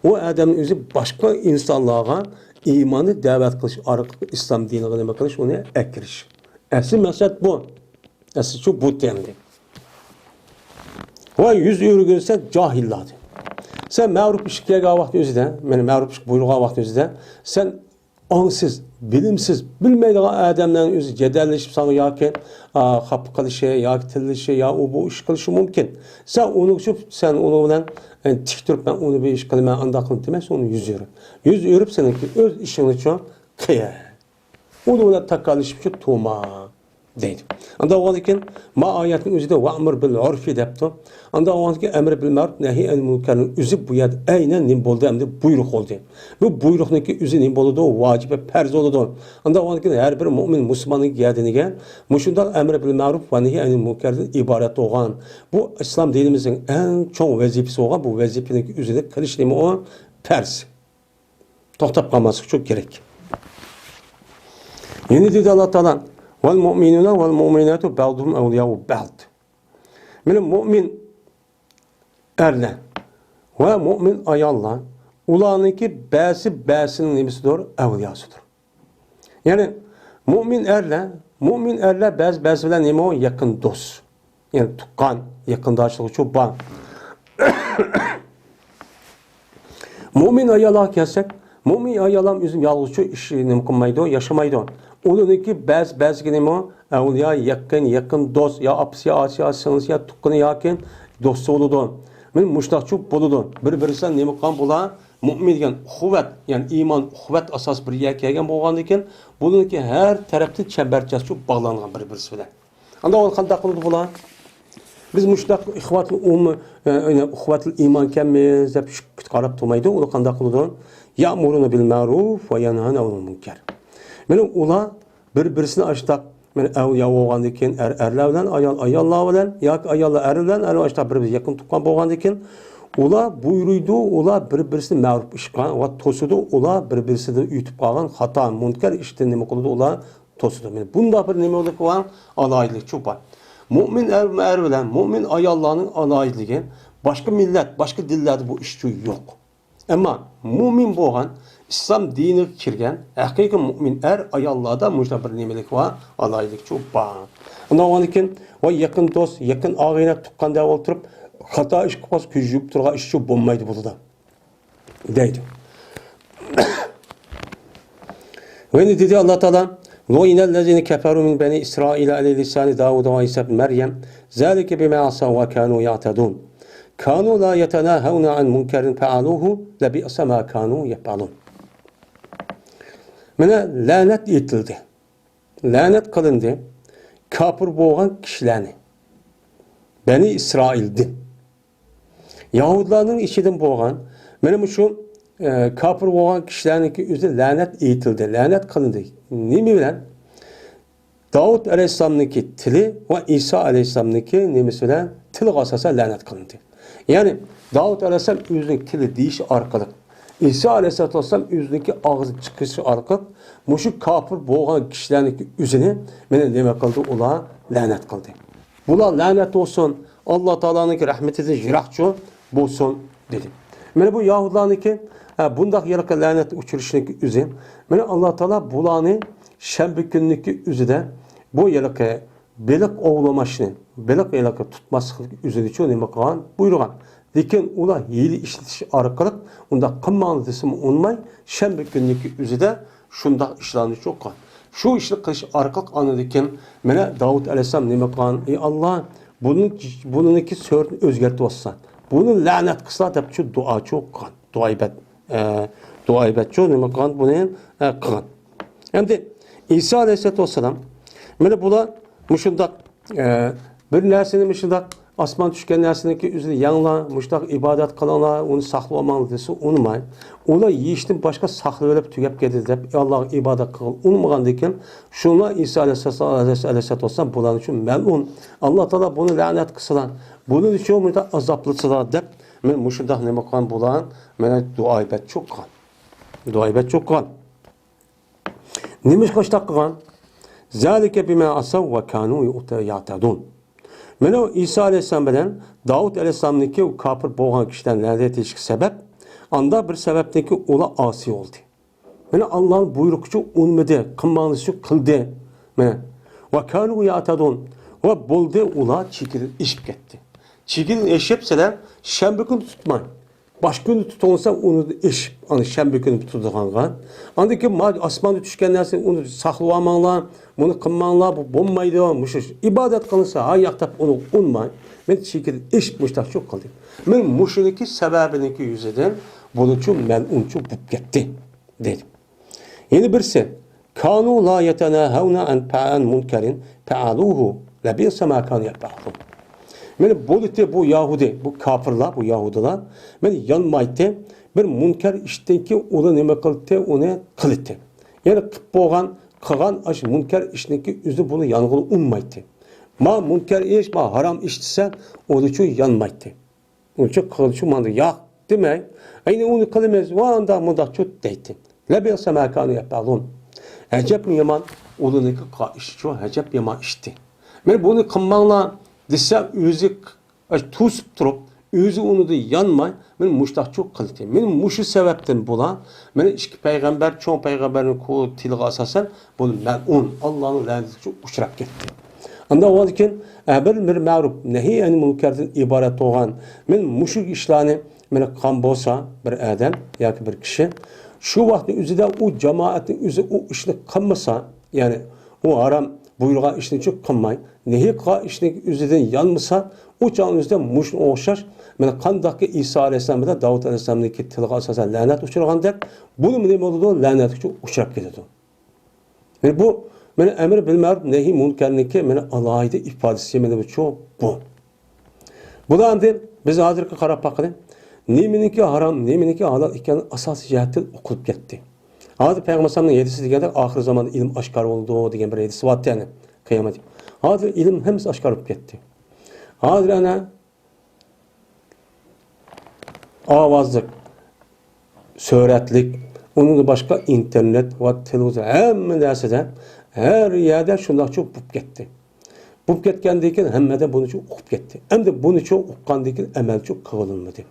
ئۇ ئادەمنىڭ ئۆزى باشقا ئىنسانلارغا ئىماننى دەۋەت قىلىش ئارقىلىق ئىسلام دىنىغا نېمە قىلىش، ئۇنى ئەكىرىش. ئەسلى مەقسەت بۇ. ئەسلى شۇ بۇ تېمىدى. ۋە يۈز ئۆرۈگۈن سەن جاھىللاردىن. سەن مەرۇپ ئىشقا كەلگەن ۋاقىتنىڭ ئۆزىدە، مانا مەرۇپ ئىشقا بۇيرۇغان ۋاقىتنىڭ ئۆزىدە، سەن ئاڭسىز، بىلىمسىز، بىلمەيدىغان ئادەملەرنىڭ ئۆزى جېدەللىشىپ ساڭا ياكى، ئا، خاپا قىلىشى، ياكى تىللىشى، يا ئۇ بۇ ئىش قىلىشى مۇمكىن. سەن ئۇنىڭ ئۈچۈن، سەن ئۇنىڭ بىلەن، ئە، تىك تۇرۇپ، مەن ئۇنى بىر ئىش قىلىمەن، ئانداق قىلىمەن دېمەي، سەن ئۇنى يۈز ئۆرۈپ. يۈز ئۆرۈپ سېنىڭكى ئۆز ئىشىڭنىچۇ قىل. ئۇنىڭ بىلەن تاكاللىشىپچۇ تۇرما دەيدۇ. ئانداق بولغاندىن كېيىن، ما ئايەتنىڭ ئۆزىدە «ۋەئمۇر بىل ئۇرفى» دەپتۇ. ئانداق بولغاندىن كېيىن، «ئەمر بىل مەرۇپ، نەھى ئەنىل مۇنكەرنىڭ» ئۆزى بۇ يەردە ئەينەن نېمە بولدى؟ ئەمدى بۇيرۇق بولدى. بۇ بۇيرۇقنىڭكى ئۆزى نېمە بولىدۇ؟ ۋاجىپ ۋە پەرز بولىدۇ. ئانداق بولغاندىن كېيىن، ھەر بىر مۇئمىن مۇسۇلماننىڭ گەدىنىگە مۇشۇنداق «ئەمر بىل مەرۇپ ۋە نەھى ئەنىل مۇنكەر» دىن ئىبارەت بولغان، بۇ ئىسلام دىنىمىزنىڭ ئەڭ چوڭ ۋەزىپىسى بولغان، بۇ ۋەزىپىنىڭكى ئۆزىنى قىلىش نېمە ئۇ؟ پەرز. توختاپ قالماسلىق ئۈچۈن كېرەك. يەنە دېدى ئاللا تائالا، «ۋەل مۇئمىنۇنە ۋەل مۇئمىناتۇ بەئدۇھۇم ئەۋلىياءۇ بەئد». مانا مۇئمىن ئەرلەر ۋە مۇئمىن ئاياللار، ئۇلارنىڭكى بەزى بەزىسىنىڭ نېمىسىدۇر؟ ئەۋلىياسىدۇر. يەنى مۇئمىن ئەرلەر، مۇئمىن ئەرلەر بەزى بەزى بىلەن نېمە ئۇ؟ يېقىن دوست. يەنى تۇغقان، يېقىنداشلىقى شۇ بار. مۇئمىن ئاياللارغا كەلسەك، مۇئمىن ئايال ھەم ئۆزى يالغۇزچۇ ئىش نېمە قىلمايدۇ، ياشىمايدۇ. ئۇنىڭكى بەزى، بەزىگە نېمە ئەۋلىيا، يېقىن، يېقىن دوست، يا ئاپىسى، يا ئاچىسى، يا سىڭلىسى، يا تۇغقىنى ياكى دوستى بولىدۇ. مانا مۇشۇنداقچۇ بولىدۇ. بىر-بىرسىدىن نېمە قىلغان بۇلار؟ مۇئمىن دېگەن ئۇخۇۋەت، يەنى ئىمان ئۇخۇۋەت ئاساس بىر يەرگە كەلگەن بولغاندىكىن، بۇنىڭكى ھەر تەرەپتىن چەمبەرچەسچۇ باغلانغان بىر-بىرسى بىلەن. ئاندىن ئۇلار قانداق قىلىدۇ بۇلار؟ بىز مۇشۇنداق ئىخۋەتۇل ئۇم-، ئە، ئە، ئۇخۋەتۇل ئىمانكەنمىز دەپ شۈككە قاراپ تۇرمايدۇ. ئۇلار قانداق قىلىدۇ؟ يەئمۇرۇنە بىل مەرۇف ۋە يەنھەنە ئەنىل مۇنكەر. مانا ئۇلار بىر-بىرسىنى ئاشتاق، مانا ئەر ياۋ بولغاندىن كېيىن ئەر، ئەرلەر بىلەن، ئايال، ئاياللار بىلەن ياكى ئاياللار ئەر بىلەن، ئەر ئاشتاق بىر-بىرىگە يېقىن تۇغقان بولغاندىن كېيىن، ئۇلار بۇيرۇيدۇ، ئۇلار بىر-بىرسىنى مەرۇپ ئىشقا ۋە توسىدۇ، ئۇلار بىر-بىرسىدىن ئۆتۈپ قالغان خاتا، مۇنكەر ئىشتىن نېمە قىلىدۇ؟ ئۇلار توسىدۇ. مانا بۇنداق بىر نېمە بولدى؟ ئالاھىدىلىكچۇ بار. مۇئمىن ئەر، ئەر بىلەن مۇئمىن ئاياللارنىڭ ئالاھىدىلىكى، باشقا مىللەت، باشقا دىنلاردا بۇ ئىشچۇ يوق. ئەمما مۇئمىن بولغان، ئىسلام دىنىغا كىرگەن ھەقىقىي مۇئمىن ئەر ئاياللاردا مۇشۇنداق بىر نېمىلىك بار، ئالاھىدىلىكچۇ بار. ئۇنىڭ كېيىن ۋە يېقىن دوست، يېقىن ئاغىنە، تۇغقان دەپ ئولتۇرۇپ، خاتا ئىش قىلىپ قالسا، كۆز يۇمۇپ تۇرغان ئىشچۇ بولمايدۇ بۇلاردا. دەيدۇ. ۋە يەنە دېدى ئاللا تائالا، لۇئىنەللەزىينە كەفەرۇ مىن بەنى ئىسرائىلە ئەلە لىسانى داۋۇدە ۋە ئىسا ئىبنى مەريەم، زالىكە بىما ئەسەۋ ۋە كانۇ يەئتەدۇن. كانۇ لا يەتەناھەۋنە ئەن مۇنكەرىن فەئەلۇھۇ، لەبىئسە ما كانۇ يەفئەلۇن. مانا لەنەت ئېيتىلدى. لەنەت قىلىندى كاپىر بولغان كىشىلەرنى. بەنى ئىسرائىلدىن. يەھۇدلارنىڭ ئىچىدىن بولغان، مانا مۇشۇ، ئە، كاپىر بولغان كىشىلەرنىڭكى ئۆزى لەنەت ئېيتىلدى، لەنەت قىلىندى. نېمە بىلەن؟ داۋۇت ئەلەيھىسسالامنىڭكى تىلى ۋە ئىسا ئەلەيھىسسالامنىڭكى نېمىسى بىلەن؟ تىلىغا ئاساسەن لەنەت قىلىندى. يەنى داۋۇت ئەلەيھىسسالام ئۆزىنىڭ تىلى دېيىش ئارقىلىق، ئىسا ئەلەيھىسسالام ئۆزىنىڭكى ئاغزى چىقىرىشى ئارقىلىق مۇشۇ كاپىر بولغان كىشىلەرنىڭكى ئۆزىنى مانا نېمە قىلدى؟ ئۇلار لەنەت قىلدى. بۇلار لەنەت بولسۇن، ئاللا تائالانىڭكى رەھمىتىدىن يىراقچۇ بولسۇن، دېدى. مانا بۇ يەھۇدلارنىڭكى، ھە، بۇنداق ھېلىقى لەنەت ئۇچرىشىنىڭكى ئۆزى، مانا ئاللا تائالا بۇلارنى شەنبە كۈننىكى ئۆزىدە بۇ ھېلىقى بېلىق ئوۋلىماشنى، بېلىق ھېلىقى تۇتماسلىقنى ئۆزىنىچۇ نېمە قىلغان؟ بۇيرۇغان. لېكىن ئۇلار ھىيلە ئىشلىتىش ئارقىلىق ئۇنداق قىلماڭلار دېسىمۇ ئۇنىماي، شەنبە كۈننىكى ئۆزىدە شۇنداق ئىشلارنى چوققان. شۇ ئىشنى قىلىش ئارقىلىق ئاندىن كېيىن مانا داۋۇت ئەلەيھىسسالام نېمە قىلغان؟ ئى ئاللا، بۇنىڭ، بۇنىڭكى سۈرىتىنى ئۆزگەرتىۋاتسا، بۇنى لەنەت قىلسا دەپ شۇ دۇئا چوققان. دۇئا ئىبادەت، ئە، دۇئا ئىبادەت شۇ نېمە قىلغان؟ بۇنى، ئە، قىلغان. ئەمدى ئىسا ئەلەيھىسسالاتۇ ۋەسسالام مانا بۇلار مۇشۇنداق ئە، بىر نەرسىنى مۇشۇنداق ئاسمان چۈشكەن نەرسىنىڭكى ئۆزىنى يەڭلار، مۇشۇنداق ئىبادەت قىلىڭلار، ئۇنى ساقلىۋالماڭلار دېسە ئۇنىماي. ئۇلار يېيىشتىن باشقا ساقلىۋېلىپ تۈگەپ كەتتى دەپ ئاللاغا ئىبادەت قىلغىلى ئۇنىمىغاندىكىن، شۇڭا ئىسا ئەلەيھىسسالام بۇلار ئۈچۈن مەلئۇن. ئاللا تائالا بۇنى لەنەت قىلسىلا، بۇنىڭ ئۈچۈن مۇنداق ئازابلىسىلا دەپ، مەن مۇشۇنداق نېمە قىلغان بۇلار، مانا دۇئا ئىبادەت چوققان. دۇئا ئىبادەت چوققان. نېمىشقا ئاشتاق قىلغان؟ زالىكە بىما ئەسەۋ ۋە كانۇ يەتەدۇن. مانا ئىسا ئەلەيھىسسالام بىلەن داۋۇت ئەلەيھىسسالامنىڭكى كاپىر بولغان كىشىلەرنى لەنەت ئېيتىشكە سەۋەب، ئاندا بىر سەۋەبتىنكى ئۇلار ئاسىي بولدى. مانا ئاللانىڭ بۇيرۇقىچۇ ئۇنىمىدى، قىلماڭلىشى قىلدى. مانا. ۋە كانۇ يەتەدۇن. ۋە بولدى، ئۇلار چېكىدىن ئېشىپ كەتتى. چېگرىدىن ئېشىپ سىلەر شەنبە كۈنى تۇتماڭ. باش كۈنى تۇتۇڭلار، ئۇنى ئېشىپ، ئانا شەنبە كۈنى تۇتىدىغانغا. ئاندىن كېيىن ما-، ئاسماندا چۈشكەن نەرسىنى ئۇنى ساقلىۋالماڭلار، بۇنى قىلماڭلار، بۇ بولمايدۇ، مۇشۇ ئىبادەت قىلىنسا، ھا ياق دەپ ئۇنى ئۇنماي، مەن چېگرىدىن ئېشىپ مۇشتاقچۇ قىلدىم. مەن مۇشۇنىڭكى سەۋەبىنىڭكى يۈزىدىن بۇنىچۇ مەلئۇنچۇ بولۇپ كەتتى، دېدى. يەنە بىرسى، كانوا لا يتناهون عن فعل منكر فعلوه لبئس ما كانوا يفعلون. مانا بولىتى بۇ يەھۇدىي، بۇ كاپىرلار، بۇ يەھۇدىيلار، مانا يانمايتتى. بىر مۇنكەر ئىشتىنكى ئۇلار نېمە قىلتى، ئۇنى قىلىتتى. يەنى قىپ بولغان، قىلغان ئاشۇ مۇنكەر ئىشنىڭكى ئۆزى بۇنى يانغىلى ئۇنمايتتى. ما مۇنكەر ئىش، ما ھارام ئىش دېسە، ئۇلىچۇ يانمايتتى. ئۇنچە قىلچۇ ماڭدى، ياق دېمەي، ئەينى ئۇنى قىلىمىز، ۋا ئانداق مۇنداقچۇ دەيتتى. لەبىئسە ما كانۇ يەپئەلۇن. ئەجەب يامان ئۇلىنىڭكى قىلغان ئىشىچۇ، ئەجەب يامان ئىشتى. مانا بۇنى قىلماڭلار دېسە، ئۆزى توسۇپ تۇرۇپ، ئۆزى ئۇنىدا يانماي، مانا مۇشتاقچۇ قىلدى. مانا مۇشۇ سەۋەبتىن بۇلار، مانا ئىككى پەيغەمبەر، چوڭ پەيغەمبەرنىڭ تىلىغا ئاساسەن، بۇ مەلئۇن، ئاللانىڭ لەنىتىگە ئۇچراپ كەتتى. ئاندىن ئۇنىڭدىن كېيىن، ئەمر بىر مەرۇپ، نەھى ئەنىل مۇنكەردىن ئىبارەت بولغان، مانا مۇشۇ ئىشلارنى مانا قىلغان بولسا بىر ئادەم ياكى بىر كىشى، شۇ ۋاقىتنىڭ ئۆزىدە ئۇ جامائەتنىڭ ئۆزى ئۇ ئىشنى قىلمىسا، يەنى ئۇ ھارام بۇيرۇغان ئىشنى چۈ قىلماي، نەھى قىلغان ئىشنىڭ ئۆزىدىن يانمىسا، ئۇ چاغنىڭ ئۆزىدە مۇشۇنىڭغا ئوخشاش، مانا قانداقكى ئىسا ئەلەيھىسسالام بىلەن داۋۇت ئەلەيھىسسالامنىڭكى تىلىغا ئاساسەن لەنەت ئۇچرىغاندەك، بۇنىمۇ نېمە بولىدۇ؟ لەنەتكە ئۇچراپ كېتىدۇ. مانا بۇ، مانا ئەمر بىل مەرۇپ، نەھى مۇنكەرنىڭكى مانا ئالاھىدە ئىپادىسى مانا بۇ چۇ بۇ. بۇلاردىن بىز ھازىرقى قاراپ باققىلى، نېمىنىڭكى ھارام، نېمىنىڭكى ھالال ئىكەنلىكىنى ئاساسىي جەھەتتىن ئۇقۇلۇپ كەتتى. ھازىر پەيغەمبەر ئەلەيھىسسالامنىڭ ھەدىسى دېگەندەك، ئاخىر زاماندا ئىلىم ئاشكارا بولىدۇ دېگەن بىر ھەدىسى بارتى، يەنى قىيامەت. ھازىر ئىلىم ھەممىسى ئاشكارا بولۇپ كەتتى. ھازىر ئەنە ئاۋازلىق، سۈرەتلىك، ئۇنىڭدىن باشقا ئىنتېرنېت ۋە تېلېۋىزور، ھەممە نەرسىدە، ھەر يەردە شۇنداقچۇ بولۇپ كەتتى. بولۇپ كەتكەندىن كېيىن ھەممە ئادەم بۇنىچۇ ئۇقۇپ كەتتى. ئەمدى بۇنىچۇ ئۇققاندىن كېيىن ئەمەلچۇ قىلىنمىدى.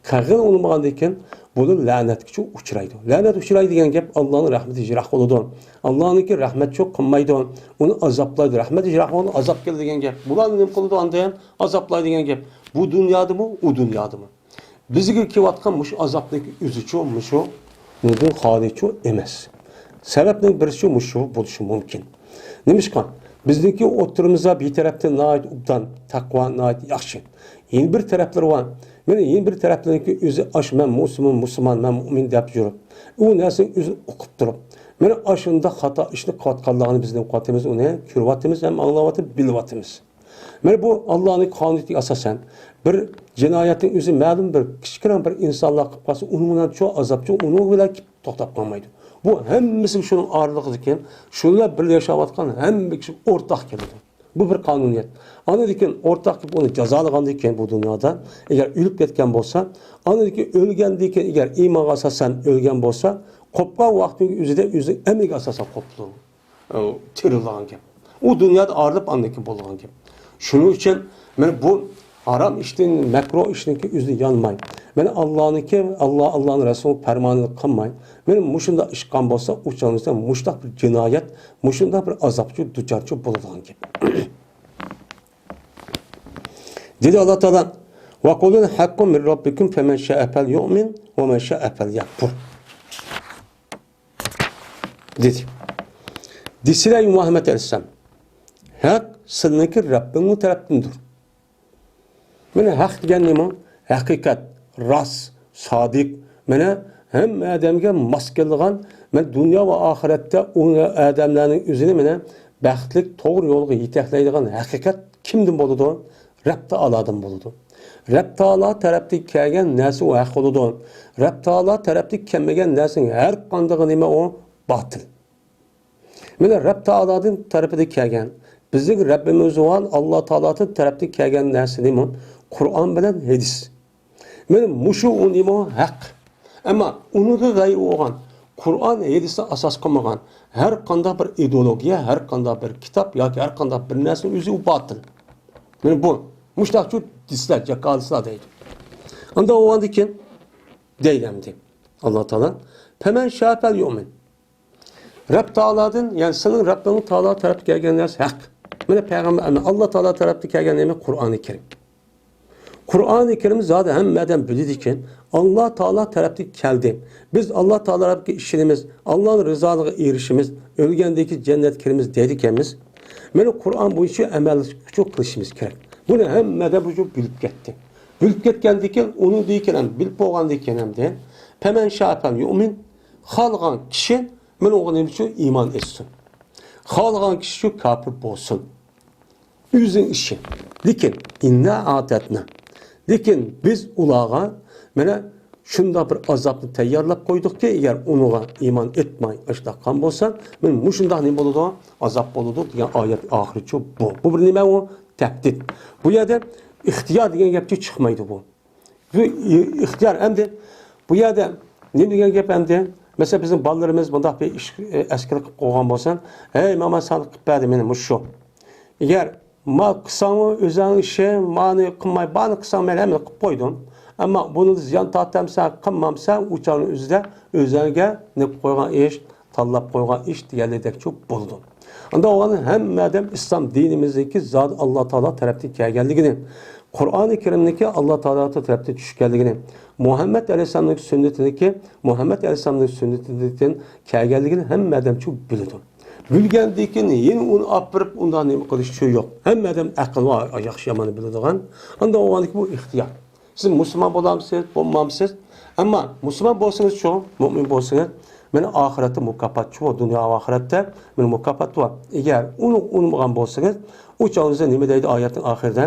قىلىنمىغاندىن كېيىن بۇنى لەنەتكىچۇ ئۇچرايدۇ. لەنەت ئۇچرايدۇ دېگەن گەپ ئاللانىڭ رەھمىتى يىراق بولىدۇ. ئاللانىڭكى رەھمەتچۇ قىلمايدۇ. ئۇنى ئازابلايدۇ. رەھمەت يىراق بولىدۇ، ئازاب كېلىدۇ دېگەن گەپ. بۇلارنى نېمە قىلىدۇ ئاندىن؟ ئازابلايدۇ دېگەن گەپ. بۇ دۇنيادىمۇ، ئۇ دۇنيادىمۇ. بىزگە كېلىۋاتقان مۇشۇ ئازابنىڭكى ئۆزىچۇ مۇشۇ نېمىدىن خالىيچۇ ئەمەس. سەۋەبنىڭ بىرسىچۇ مۇشۇ بولۇشى مۇمكىن. نېمىشقا؟ بىزنىڭكى ئوتتۇرىمىزدا بىر تەرەپتىن ناھايىتى ئوبدان، تەقۋا ناھايىتى ياخشى. يەنە بىر تەرەپلىرى بار. مانا يەنە بىر تەرەپلىرىنىڭكى ئۆزى ئاش، مەن مۇسۇلمان، مۇسۇلمان، مەن مۇئمىن دەپ يۈرۈپ، ئۇ نەرسىنى ئۆزى ئۇقۇپ تۇرۇپ، مانا ئاشۇنداق خاتا ئىشنى قىلىۋاتقانلىقىنى بىز نېمە قىلىۋاتىمىز، ئۇنى كۆرۈۋاتىمىز ھەم ئاڭلاۋاتىمىز، بىلىۋاتىمىز. مانا بۇ ئاللانىڭ قانۇنىيىتىگە ئاساسەن، بىر جىنايەتنىڭ ئۆزى مەلۇم بىر كىچىككىنە بىر ئىنسانلار قىلىپ قالسا، ئۇنىڭ بىلەن شۇ ئازابچۇ ئۇنىڭ بىلەن توختاپ قالمايدۇ. بۇ ھەممىسى شۇنىڭ ئارىلىقىدىكى، شۇ بىلەن بىللە ياشاۋاتقان ھەممە كىشى ئورتاق كېلىدۇ. بۇ بىر قانۇنىيەت. ئاندىن كېيىن ئورتاق كېلىپ ئۇنى جازالىغاندىن كېيىن بۇ دۇنيادا، ئەگەر ئۆلۈپ كەتكەن بولسا، ئاندىن كېيىن ئۆلگەندىن كېيىن ئەگەر ئىمانغا ئاساسەن ئۆلگەن بولسا، قوپقان ۋاقتىنىڭ ئۆزىدە ئۆزىنىڭ ئەمىلىگە ئاساسەن قوپىدۇ. ئۇ تىرىلغان گەپ. ئۇ دۇنيادا ئايرىلىپ ئاندىن كېيىن بولغان گەپ. شۇنىڭ ئۈچۈن مانا بۇ ھارام ئىشتىن، مەكرۇھ ئىشنىڭكى ئۆزىدە يانماي، مانا ئاللانىڭكى، ئاللا، ئاللانىڭ رەسۇلىنىڭ پەرمانىنى قىلماي، مانا مۇشۇنداق ئىش قىلغان بولسا، ئۇ چاغدا مۇشۇنداق بىر جىنايەت، مۇشۇنداق بىر ئازابقا دۇچارچۇ بولىدىغان گەپ. دېدى ئاللا تائالا، «وقل الحق من ربكم فمن شاء فليؤمن ومن شاء فليكفر.» دېدى. دېسىلە، ئەي مۇھەممەد ئەلەيھىسسالام، ھەق سىلىنىڭكى رەببىڭنىڭ تەرەپتىندۇر. مانا ھەق دېگەن نېمە؟ ھەقىقەت، راست، سادىق. مانا ھەممە ئادەمگە ماس كېلىدىغان، مانا دۇنيا ۋە ئاخىرەتتە ئۇ ئادەملەرنىڭ ئۆزىنى مانا بەختلىك، توغرا يولغا يېتەكلەيدىغان ھەقىقەت كىمدىن بولىدۇ؟ رەب تائالادىن بولىدۇ. رەب تائالا تەرەپتىن كەلگەن نەرسە ئۇ ھەق بولىدۇ. رەب تائالا تەرەپتىن كەلمىگەن نەرسىنىڭ ھەر قاندىقى نېمە ئۇ؟ باتىل. مانا رەب تائالادىن تەرىپىدىن كەلگەن، بىزنىڭ رەببىمىز بولغان ئاللا تائالادىن تەرەپتىن كەلگەن نەرسە نېمە؟ قۇرئان بىلەن ھەدىس. مانا مۇشۇ ئۇ نېمە؟ ھەق. ئەمما ئۇنىڭغا غەيرى بولغان، قۇرئان، ھەدىسنى ئاساس قىلمىغان ھەر قانداق بىر ئىدېئولوگىيە، ھەر قانداق بىر كىتاب ياكى ھەر قانداق بىر نەرسىنىڭ ئۆزى ئۇ باتىل. مانا بۇ، مۇشۇنداقچۇ دېسىلە، جاكالىسىلار دەيدۇ. ئاندىن ئۇنىڭدىن كېيىن دەيدۇ ئەمدى ئاللا تائالا، «فمن شاء فليؤمن.» رەب تائالادىن، يەنى سېنىڭ رەببىڭ تائالا تەرەپتىن كەلگەن نەرسە ھەق. مانا پەيغەمبەر، ئاللا تائالا تەرەپتىن كەلگەن نېمە؟ قۇرئانى كەرىم. قۇرئانى كەرىم زادى ھەممە ئادەم بىلىدىكەن، ئاللا تائالا تەرەپتىن كەلدى. بىز ئاللا تائالا تەرەپكە ئىشىنىمىز، ئاللانىڭ رىزالىقىغا ئېرىشىمىز، ئۆلگەندىن كېيىن جەننەتكە كىرىمىز دەيدىكەنمىز. مانا قۇرئان بويىچە ئەمەل قىلىشىمىز كېرەك. بۇنى ھەممە ئادەم بۇ بىلىپ كەتتى. بىلىپ كەتكەندىن كېيىن، ئۇنىڭدىن كېيىن ھەم بىلىپ بولغاندىن كېيىن ھەمدە، فَمَنْ شَاءَ فَلْيُؤْمِنْ، خالىغان كىشى مانا ئۇنىڭغا نېمە ئۈچۈن ئىمان ئېيتسۇن. خالىغان كىشى شۇ كاپىر بولسۇن. ئۆزىنىڭ ئىشى. لېكىن، إِنَّا أَعْتَدْنَا. لېكىن بىز ئۇلارغا مانا شۇنداق بىر ئازابنى تەييارلاپ قويدۇقكى، ئەگەر ئۇنىڭغا ئىمان ئېيتماي ئاشۇنداق قىلغان بولسا، مانا مۇشۇنداق نېمە بولىدۇ؟ ئازاب بولىدۇ دېگەن ئايەت ئاخىرىچۇ بۇ. بۇ بىر نېمە ئۇ؟ تەھدىت. بۇ يەردە ئىختىيار دېگەن گەپچۇ چىقمايدۇ بۇ. بۇ ئىختىيار ئەمدى، بۇ يەردە نېمە دېگەن گەپ ئەمدى؟ مەسىلەن، بىزنىڭ بالىلىرىمىز مۇنداق بىر ئىش، ئەسكەر قىلىپ قويغان بولسا، ھەي، ماما، ساڭا قىلىپ بەردى مېنى مۇشۇ. ئەگەر ما قىلساڭمۇ ئۆزۈڭ ئىشى، مانى قىلماي، بارنى قىلساڭ، مەن ھەممىنى قىلىپ قويدۇم. ئەمما بۇنىڭدا زىيان تارتامسەن، قىلمامسەن، ئۇ چاغنىڭ ئۆزىدە ئۆزۈڭگە نېمە قويغان ئىش، تاللاپ قويغان ئىش دېگەنلىكتەكچۇ بولىدۇ. ئاندا ئوغان ھەممە ئادەم ئىسلام دىنىمىزنىڭكى زادى ئاللا تائالا تەرەپتىن كەلگەنلىكىنى، قۇرئانى كەرىمنىڭكى ئاللا تائالا تەرەپتىن چۈشكەنلىكىنى، مۇھەممەد ئەلەيھىسسالامنىڭ سۈننىتىنىڭكى، مۇھەممەد ئەلەيھىسسالامنىڭ سۈننىتىدىن كەلگەنلىكىنى ھەممە ئادەمچۇ بىلىدۇ. بىلگەندىن كېيىن يەنە ئۇنى ئاپىرىپ ئۇنداق نېمە قىلىشچۇ يوق. ھەممە ئادەم ئەقىل بار، ياخشى ياماننى بىلىدىغان. ئاندا ئوغاندىكى بۇ ئىختىيار. سىز مۇسۇلمان بولامسىز، بولمامسىز؟ ئەمما مۇسۇلمان بولسىڭىزچۇ، مۆمىن بولسىڭىز، مانا ئاخىرەتتە مۇكاپاتچۇ بار، دۇنيا ۋە ئاخىرەتتە مانا مۇكاپات بار. ئەگەر ئۇنى ئۇنىمىغان بولسىڭىز، ئۇ چاغدا نېمە دەيدۇ ئايەتنىڭ ئاخىرىدا؟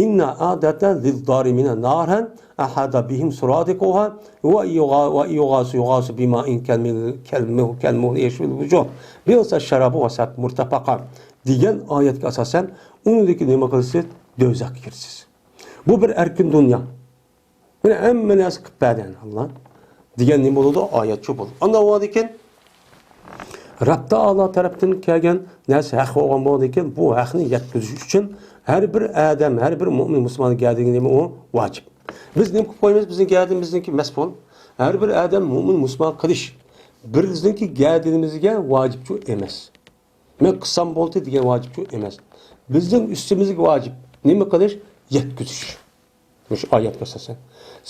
إِنَّا أَعْتَدْنَا لِلظَّالِمِينَ نَارًا أَحَاطَ بِهِمْ سُرَادِقُهَا وَإِنْ يُغَاثُوا، وَإِنْ يُغَاثُوا يُغَاثُوا بِمَاءٍ كَالْمُهْلِ، كَالْمُهْلِ، كَالْمُهْلِ يَشْوِي الْوُجُوهَ، بِئْسَ الشَّرَابُ وَسَاءَتْ مُرْتَفَقًا دېگەن ئايەتكە ئاساسەن، ئۇنىڭدىن كېيىن نېمە قىلىسىز؟ دوزاخقا كىرىسىز. بۇ بىر ئەركىن دۇنيا. مانا ھەممە نەرسە قىلىپ بەردى ئاللا دېگەن نېمە بولىدۇ؟ ئايەتچۇ بولىدۇ. ئاندا بولغاندىكىن رەب تائالا تەرەپتىن كەلگەن نەرسە ھەق بولغان بولغاندىكىن بۇ ھەقنى يەتكۈزۈش ئۈچۈن ھەر بىر ئادەم، ھەر بىر مۆمىن مۇسۇلماننىڭ گەدىنىگە نېمە ئۇ؟ ۋاجىپ. بىز نېمە قىلىپ قويىمىز؟ بىزنىڭ گەدىنىمىزنىڭكى مەسئۇل. ھەر بىر ئادەم مۆمىن مۇسۇلمان قىلىش بىزنىڭكى گەدىنىمىزگە ۋاجىپچۇ ئەمەس. مەن قىلسام بولدى دېگەن ۋاجىپچۇ ئەمەس. بىزنىڭ ئۈستىمىزگە ۋاجىپ نېمە قىلىش؟ يەتكۈزۈش. مۇشۇ ئايەتكە ئاساسەن.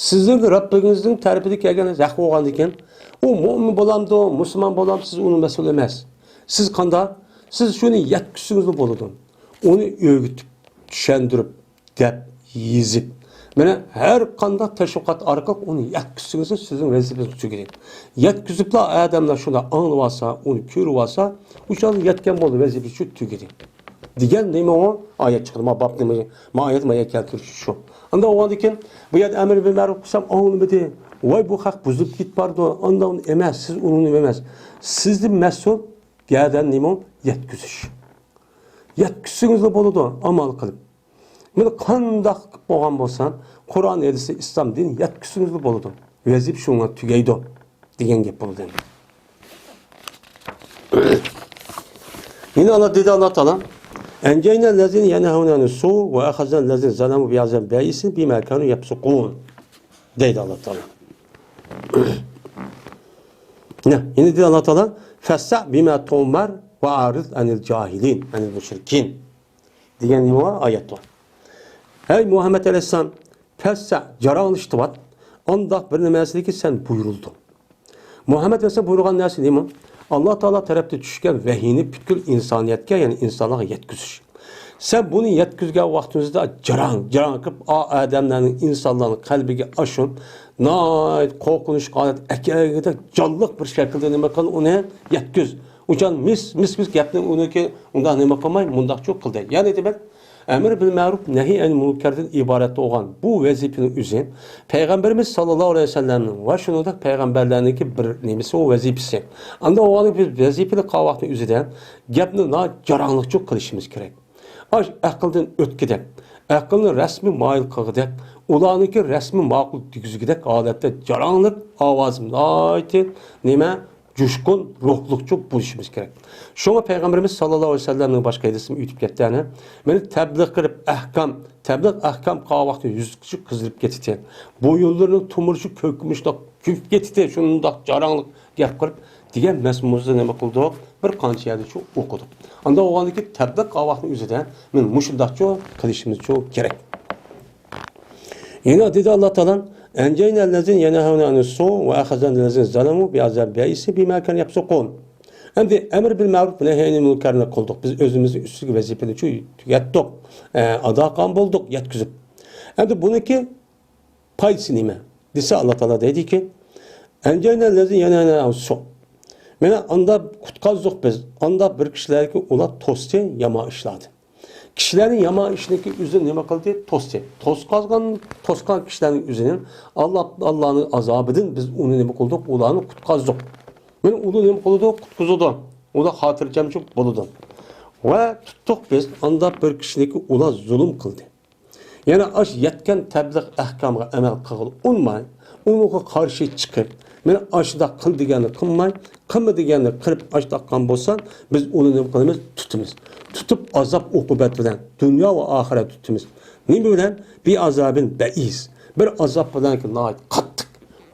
سىزنىڭ رەببىڭىزنىڭ تەرىپىدىن كەلگەن ھەق بولغاندىكىن، ئۇ مۆمىن بولامدۇ، مۇسۇلمان بولامدۇ، سىز ئۇنىڭ مەسئۇلى ئەمەس. سىز قانداق؟ سىز شۇنى يەتكۈزسىڭىزلا بولىدۇ. ئۇنى ئۆگىتىپ، چۈشەندۈرۈپ، دەپ يېزىپ، مانا ھەر قانداق تەشۋىقات ئارقىلىق ئۇنى يەتكۈزسىڭىز، سىزنىڭ ۋەزىپىڭىز تۈگىدى. يەتكۈزۈپلا ئادەملەر شۇنداق ئاڭلىۋالسا، ئۇنى كۆرۈۋالسا، ئۇ چاغدا يەتكەن بولدى، ۋەزىپىسى شۇ تۈگىدى. دېگەن نېمە ئۇ؟ ئايەت چىقىدۇ. ما بابنى، ما ئايەت، ما ئايەت كەلتۈرۈش شۇ. ئاندا ئۇنىڭدىن كېيىن بۇ يەردە ئەمر بىل مەرۇپ قىلسام ئاڭلىمىدى. ۋاي بۇ خەق بۇزۇلۇپ كېتىپ بارىدۇ. ئاندا ئۇنى ئەمەس، سىز ئۇنىڭ ئەمەس. سىزدىن مەسئۇل گەدەن نېمە ئۇ؟ يەتكۈزۈش. يەتكۈزسىڭىزلا بولىدۇ، ئامال قىلىپ. مانا قانداق قىلىپ بولغان بولسا، قۇرئان ھەدىسى ئىسلام دىنى يەتكۈزسىڭىزلا بولىدۇ. ۋەزىپە شۇنىڭغا تۈگەيدۇ دېگەن گەپ بولىدۇ ئەمدى. يەنە ئاللا دېدى، ئاللا تائالا، أَنْجَيْنَا الَّذِينَ يَنْهَوْنَ عَنِ السُّوءِ وَأَخَذْنَا الَّذِينَ ظَلَمُوا بِعَذَابٍ بَئِيسٍ بِمَا كَانُوا يَفْسُقُونَ دەيدۇ ئاللا تائالا. يەنە دېدى ئاللا تائالا، فَاصْدَعْ بِمَا تُؤْمَرُ وَأَعْرِضْ عَنِ الْجَاهِلِينَ، عَنِ الْمُشْرِكِينَ دېگەن نېمە بار؟ ئايەت بار. ھەي مۇھەممەد ئەلەيھىسسالام، پەسسە جاراڭلىشىۋات، ئانداق بىر نەرسىلەرگە سەن بۇيرۇلدۇڭ. مۇھەممەد ئەلەيھىسسالام بۇيرۇغان نەرسە نېمە؟ ئاللا تائالا تەرەپتىن چۈشكەن ۋەھىينى پۈتكۈل ئىنسانىيەتكە، يەنى ئىنسانلارغا يەتكۈزۈش. سەن بۇنى يەتكۈزگەن ۋاقتىڭىزدا جاراڭ، جاراڭ قىلىپ، ئا ئادەملەرنىڭ، ئىنسانلارنىڭ قەلبىگە ئاشۇ ناھايىتى قورقۇنچلۇق ھالەت ئەكەلگۈدەك جانلىق بىر شەكىلدە نېمە قىل، ئۇنى يەتكۈز. ئۇچان مىس، مىس، مىس گەپنى ئۇنىڭكى ئۇنداق نېمە قىلماي، مۇنداقچۇ قىلدى. يەنى دېمەك، ئەمر بىل مەرۇپ، نەھى ئەنىل مۇنكەردىن ئىبارەت بولغان بۇ ۋەزىپىنىڭ ئۆزى پەيغەمبىرىمىز ساللاللاھۇ ئەلەيھى ۋەسەللەمنىڭ ۋە شۇنىڭدەك پەيغەمبەرلەرنىڭكى بىر نېمىسى، ئۇ ۋەزىپىسى. ئاندا ئۇلارنىڭ بىز ۋەزىپىنى قىلغان ۋاقتىنىڭ ئۆزىدە گەپنى ناھايىتى جاراڭلىقچۇ قىلىشىمىز كېرەك. ئاش ئەقىلدىن ئۆتكۈدەك، ئەقىلنى رەسمىي مايىل قىلغۇدەك، ئۇلارنىڭكى رەسمىي ماقۇل دېگۈزگۈدەك ھالەتتە جاراڭلىق، ئاۋازى ناھايىتى نېمە، جۇشقۇن روھلۇقچۇ بولۇشىمىز كېرەك. شۇڭا پەيغەمبىرىمىز ساللاللاھۇ ئەلەيھى ۋەسەللەمنىڭ باشقا ھەدىسىمۇ ئۆتۈپ كەتتى ئەنە. مېنى تەبلىغ قىلىپ ئەھكام، تەبلىغ ئەھكام قىلغان ۋاقتى يۈزى قىزىرىپ كېتىتى. بويۇنلىرىنىڭ تومۇرى شۇ كۆكمۇشتاق كۆپۈپ كېتىتى. شۇنداق جاراڭلىق گەپ قىلىپ دېگەن مەزمۇندا نېمە قىلدۇق؟ بىر قانچە يەردە شۇ ئوقۇدۇق. ئاندا ئوقۇغاندىن كېيىن تەبلىغ قىلغان ۋاقتىنىڭ ئۆزىدە مېنى مۇشۇنداقچۇ قىلىشىمىزچۇ كېرەك. يەنە دېدى ئاللا تائالا، «أنجينا الذين ينهون عن السوء وأخذنا الذين ظلموا بعذاب بئيس بما كانوا يفسقون.» ئەمدى ئەمر بىل مەرۇپ نەھي ئەنىل مۇنكەرنى قىلدۇق. بىز ئۆزىمىزنىڭ ئۈستىدىكى ۋەزىپىنى شۇ يەتتۇق، ئە، ئادا قىلغان بولدۇق، يەتكۈزۈپ. ئەمدى بۇنىڭكى پايدىسى نېمە؟ دېسە، ئاللا تائالا دەيدىكى، «أنجينا الذين ينهون عن السوء.» مانا ئاندا قۇتقازدۇق بىز. ئاندا بىر كىشىلەرگە ئۇلار توستى يامان ئىشلاردىن. كىشىلەرنى يامان ئىشنىڭكى ئۆزى نېمە قىلدى؟ توستى. توسقازغان، توسقان كىشىلەرنىڭ ئۆزىنى ئاللا، ئاللانىڭ ئازابىدىن بىز ئۇنى نېمە قىلدۇق؟ ئۇلارنى قۇتقازدۇق. مانا ئۇنى نېمە قىلىدۇ؟ قۇتقۇزىدۇ. ئۇلار خاتىرجەمچۇ بولىدۇ. ۋە تۇتتۇق بىز، ئاندا بىر كىشىنىڭكى ئۇلار زۇلۇم قىلدى. يەنە ئاش يەتكەن تەبلىغ ئەھكامغا ئەمەل قىلغىلى ئۇنماي، ئۇنىڭغا قارشى چىقىپ، مانا ئاشۇنداق قىل دېگەننى قىلماي، قىلما دېگەننى قىلىپ ئاشۇنداق قىلغان بولسا، بىز ئۇنى نېمە قىلىمىز؟ تۇتىمىز. تۇتۇپ ئازاب ئوقۇبەت بىلەن، دۇنيا ۋە ئاخىرەت تۇتىمىز. نېمە بىلەن؟ بىئازابىن بەئىس. بىر ئازاب بىلەنكى ناھايىتى قاتتىق،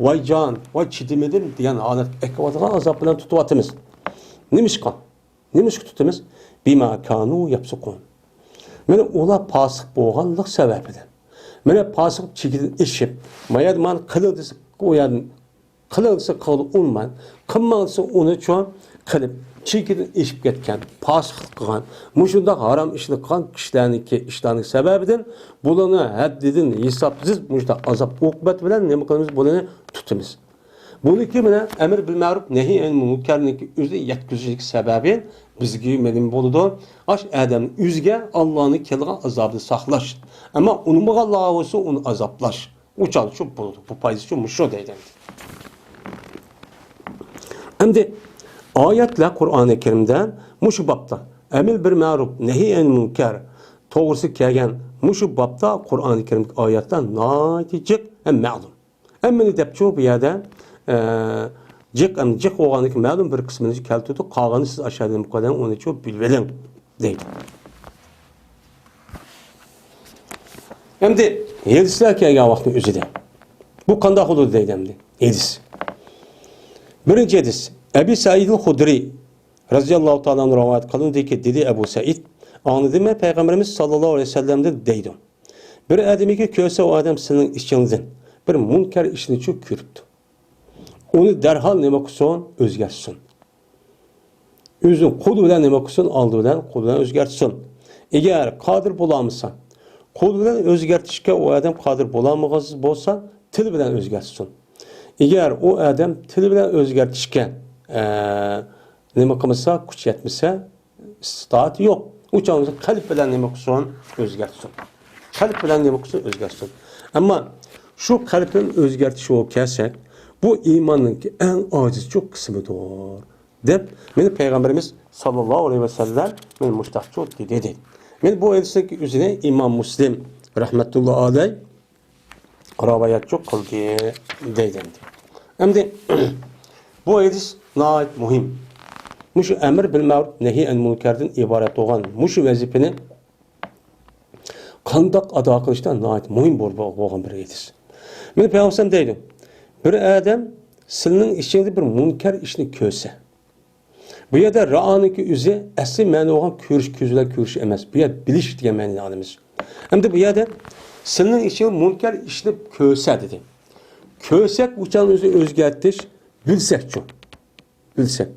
ۋايجان، ۋاي چىدىمىدىم دېگەن ھالەتكە ئەكىۋاتىدىغان ئازاب بىلەن تۇتۇۋاتىمىز. نېمىشقا؟ نېمىشقا تۇتىمىز؟ بىما كانۇ يەپسۇقۇن. مانا ئۇلار پاسىق بولغانلىق سەۋەبىدىن. مانا پاسىق چېكىدىن ئېشىپ، ما يەردە مانا قىلىڭ دېسە، ئۇ يەردىن قىلىڭ دېسە قىلغىلى ئۇنىماي، قىلماڭ دېسە ئۇنى چوڭ قىلىپ، چېكىدىن ئېشىپ كەتكەن، پاسىقلىق قىلغان، مۇشۇنداق ھارام ئىشنى قىلغان كىشىلەرنىڭكى ئىشلارنىڭ سەۋەبىدىن بۇلارنى ھەددىدىن ھېسابسىز مۇشۇنداق ئازاب ئوقۇبەت بىلەن نېمە قىلىمىز؟ بۇلارنى تۇتىمىز. بۇنىڭكى مانا ئەمر بىل مەرۇپ نەھى ئەنىل مۇنكەرنىڭكى ئۆزى يەتكۈزۈشلۈك سەۋەبى بىزگە نېمە بولىدۇ؟ ئاش ئادەمنى ئۆزىگە ئاللانىڭ كېلىدىغان ئازابىنى ساقلاش. ئەمما ئۇنىمىغانلارغا بولسا ئۇنى ئازابلاش. ئۇ چاغدا شۇ بولىدۇ. بۇ پايدىسى شۇ، مۇشۇ دەيدۇ. ئەمدى ئايەتلەر قۇرئانى كەرىمدە مۇشۇ بابتا، ئەمر بىل مەرۇپ نەھى ئەنىل مۇنكەر توغرىسىدا كەلگەن مۇشۇ بابتا قۇرئانى كەرىمدىكى ئايەتلەر ناھايىتى جىق ھەم مەلۇم. ھەممىنى دەپچۇ بۇ يەردە، ئە، جىق، ئەمدى جىق بولغاندىكىن مەلۇم بىر قىسمىنى كەلتۈردۇق، قالغىنى سىز ئاشۇ يەردىن ئوقۇۋېلىڭ، ئۇنى چۇ بىلىۋېلىڭ دەيدۇ. ئەمدى ھەدىسلەر كەلگەن ۋاقىتنىڭ ئۆزىدە بۇ قانداق بولىدۇ دەيدۇ ئەمدى ھەدىس. بىرىنچى ھەدىس، ئەبى سەئىدىل خۇدرى رەزىياللاھۇ تائالا ئەنھۇ رىۋايەت قىلىندىكى، دېدى ئەبۇ سەئىد، ئاڭلىدىممەن پەيغەمبىرىمىز ساللاللاھۇ ئەلەيھى ۋەسەللەمدىن دەيدۇ. بىر ئادەمگە كۆرسە، ئۇ ئادەم سىلىنىڭ ئىچىڭدىن بىر مۇنكەر ئىشنىچۇ كۆرۈپتۇ. ئۇنى دەرھال نېمە قىلسۇن؟ ئۆزگەرتسۇن. ئۆزىنىڭ قولى بىلەن نېمە قىلسۇن؟ ئالدى بىلەن قولى بىلەن ئۆزگەرتسۇن. ئەگەر قادىر بولالمىسا، قولى بىلەن ئۆزگەرتىشكە ئۇ ئادەم قادىر بولالمىغان بولسا، تىلى بىلەن ئۆزگەرتسۇن. ئەگەر ئۇ ئادەم تىلى بىلەن ئۆزگەرتىشكە، ئە، نېمە قىلمىسا، كۈچ يەتمىسە، ئىستىتائەت يوق. ئۇ چاغدا قەلب بىلەن نېمە قىلسۇن؟ ئۆزگەرتسۇن. قەلب بىلەن نېمە قىلسۇن؟ ئۆزگەرتسۇن. ئەمما شۇ قەلبنى ئۆزگەرتىش بولۇپ كەلسەك، بۇ ئىماننىڭكى ئەڭ ئاجىزچۇ قىسمىدۇر، دەپ مانا پەيغەمبىرىمىز ساللاللاھۇ ئەلەيھى ۋەسەللەم مانا مۇشتاقچۇ دېدى. مانا بۇ ھەدىسنىڭكى ئۆزىنى ئىمام مۇسلىم رەھمەتۇللا ئەلەيھ رىۋايەتچۇ قىلدى دەيدۇ ئەمدى. ئەمدى بۇ ھەدىس ناھايىتى مۇھىم. مۇشۇ ئەمر بىل مەرۇپ نەھى ئەن مۇنكەردىن ئىبارەت بولغان مۇشۇ ۋەزىپىنى قانداق ئادا قىلىشتا ناھايىتى مۇھىم بول-، بولغان بىر ھەدىس. مانا پەيغەمبەر دەيدۇ، بىر ئادەم سىلىنىڭ ئىچىڭدە بىر مۇنكەر ئىشنى كۆرسە، بۇ يەردە رائانىڭكى ئۆزى ئەسلى مەنىسى بولغان كۆرۈش، كۆز بىلەن كۆرۈش ئەمەس. بۇ يەردە بىلىش دېگەن مەنىنى ئالىمىز. ئەمدى بۇ يەردە سىلىنىڭ ئىچىڭدە مۇنكەر ئىشنى كۆرسە دېدى. كۆرسەك، ئۇ چاغنى ئۆزى ئۆزگەرتىش، بىلسەكچۇ. بىلسەك.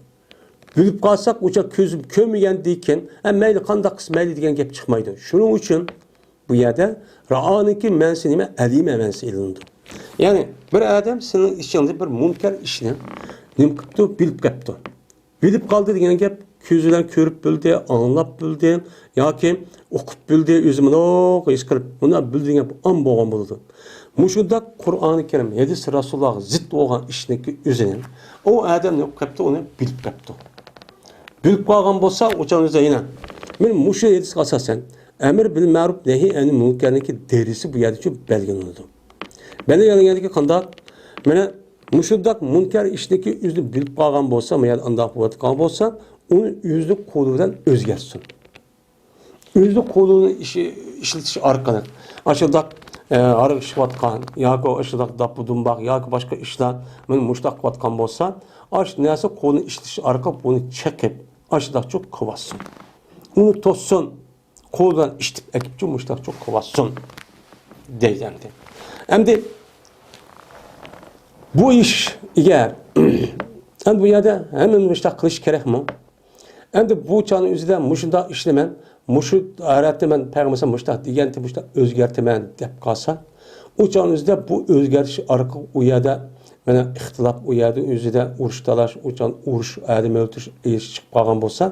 بىلىپ قالساق، ئۇ چاغ كۆزۈم كۆرمىگەندىن كېيىن، ئە، مەيلى قانداق قىلسا مەيلى دېگەن گەپ چىقمايدۇ. شۇنىڭ ئۈچۈن بۇ يەردە رائانىڭكى مەنىسى نېمە؟ ئەلىمە مەنىسى ئېلىنىدۇ. يەنى بىر ئادەم سېنىڭ ئىچىڭدە بىر مۇنكەر ئىشنى نېمە قىپتۇ؟ بىلىپ قاپتۇ. بىلىپ قالدى دېگەن گەپ، كۆزى بىلەن كۆرۈپ بىلدى، ئاڭلاپ بىلدى ياكى ئۇقۇپ بىلدى، ئۆزى مۇنداق ھېس قىلىپ، مۇنداق بىلدى دېگەن گەپ ئام بولغان بولىدۇ. مۇشۇنداق قۇرئانى كەرىم، ھەدىس رەسۇلۇللاھقا زىت بولغان ئىشنىڭكى ئۆزىنى ئۇ ئادەم نېمە قىپتۇ؟ ئۇنى بىلىپ قاپتۇ. بىلىپ قالغان بولسا، ئۇ چاغدا يەنە، مانا مۇشۇ ھەدىسكە ئاساسەن، ئەمر بىل مەرۇپ نەھى ئەنىل مۇنكەرنىڭكى دەرىجىسى بۇ يەردە شۇ بەلگىلىنىدۇ. بەلگىلەنگەندىكى قانداق؟ مانا مۇشۇنداق مۇنكەر ئىشنىكى ئۆزىنى بىلىپ قالغان بولسا، ما يەردە ئانداق بولۇۋاتقان بولسا، ئۇنى ئۆزىنىڭ قولى بىلەن ئۆزگەرتسۇن. ئۆزىنىڭ قولىنى ئىشى-، ئىشلىتىش ئارقىلىق ئاشۇنداق، ئە، ھاراق ئىچىۋاتقان ياكى ئاشۇنداق داپپا-دۇمباق ياكى باشقا ئىشلار مانا مۇشۇنداق قىلىۋاتقان بولسا، ئاشۇ نەرسە قولىنى ئىشلىتىش ئارقىلىق بۇنى چېقىپ، ئاشۇنداقچۇ قىلىۋاتسۇن. ئۇنى توسسۇن. قول بىلەن ئىشتىپ ئەكىپچۇ مۇشتاقچۇ قىلىۋاتسۇن دەيدۇ ئەمدى. ئەمدى بۇ ئىش، ئەگەر ئەمدى بۇ يەردە ھەممىمىز مۇشۇنداق قىلىش كېرەكمۇ؟ ئەمدى بۇ چاغنىڭ ئۆزىدە مۇشۇنداق ئىشلىمەن، مۇشۇ ھالەتتە مەن پەيغەمبەر مۇشۇنداق دېگەنتى، مۇشۇنداق ئۆزگەرتىمەن دەپ قالسا، ئۇ چاغنىڭ ئۆزىدە بۇ ئۆزگەرتىش ئارقىلىق ئۇ يەردە مانا ئىختىلاپ، ئۇ يەردە ئۆزىدە ئۇرۇش تالاش، ئۇ چاغ ئۇرۇش، ئادەم ئۆلتۈرۈش ئىش چىقىپ قالغان بولسا،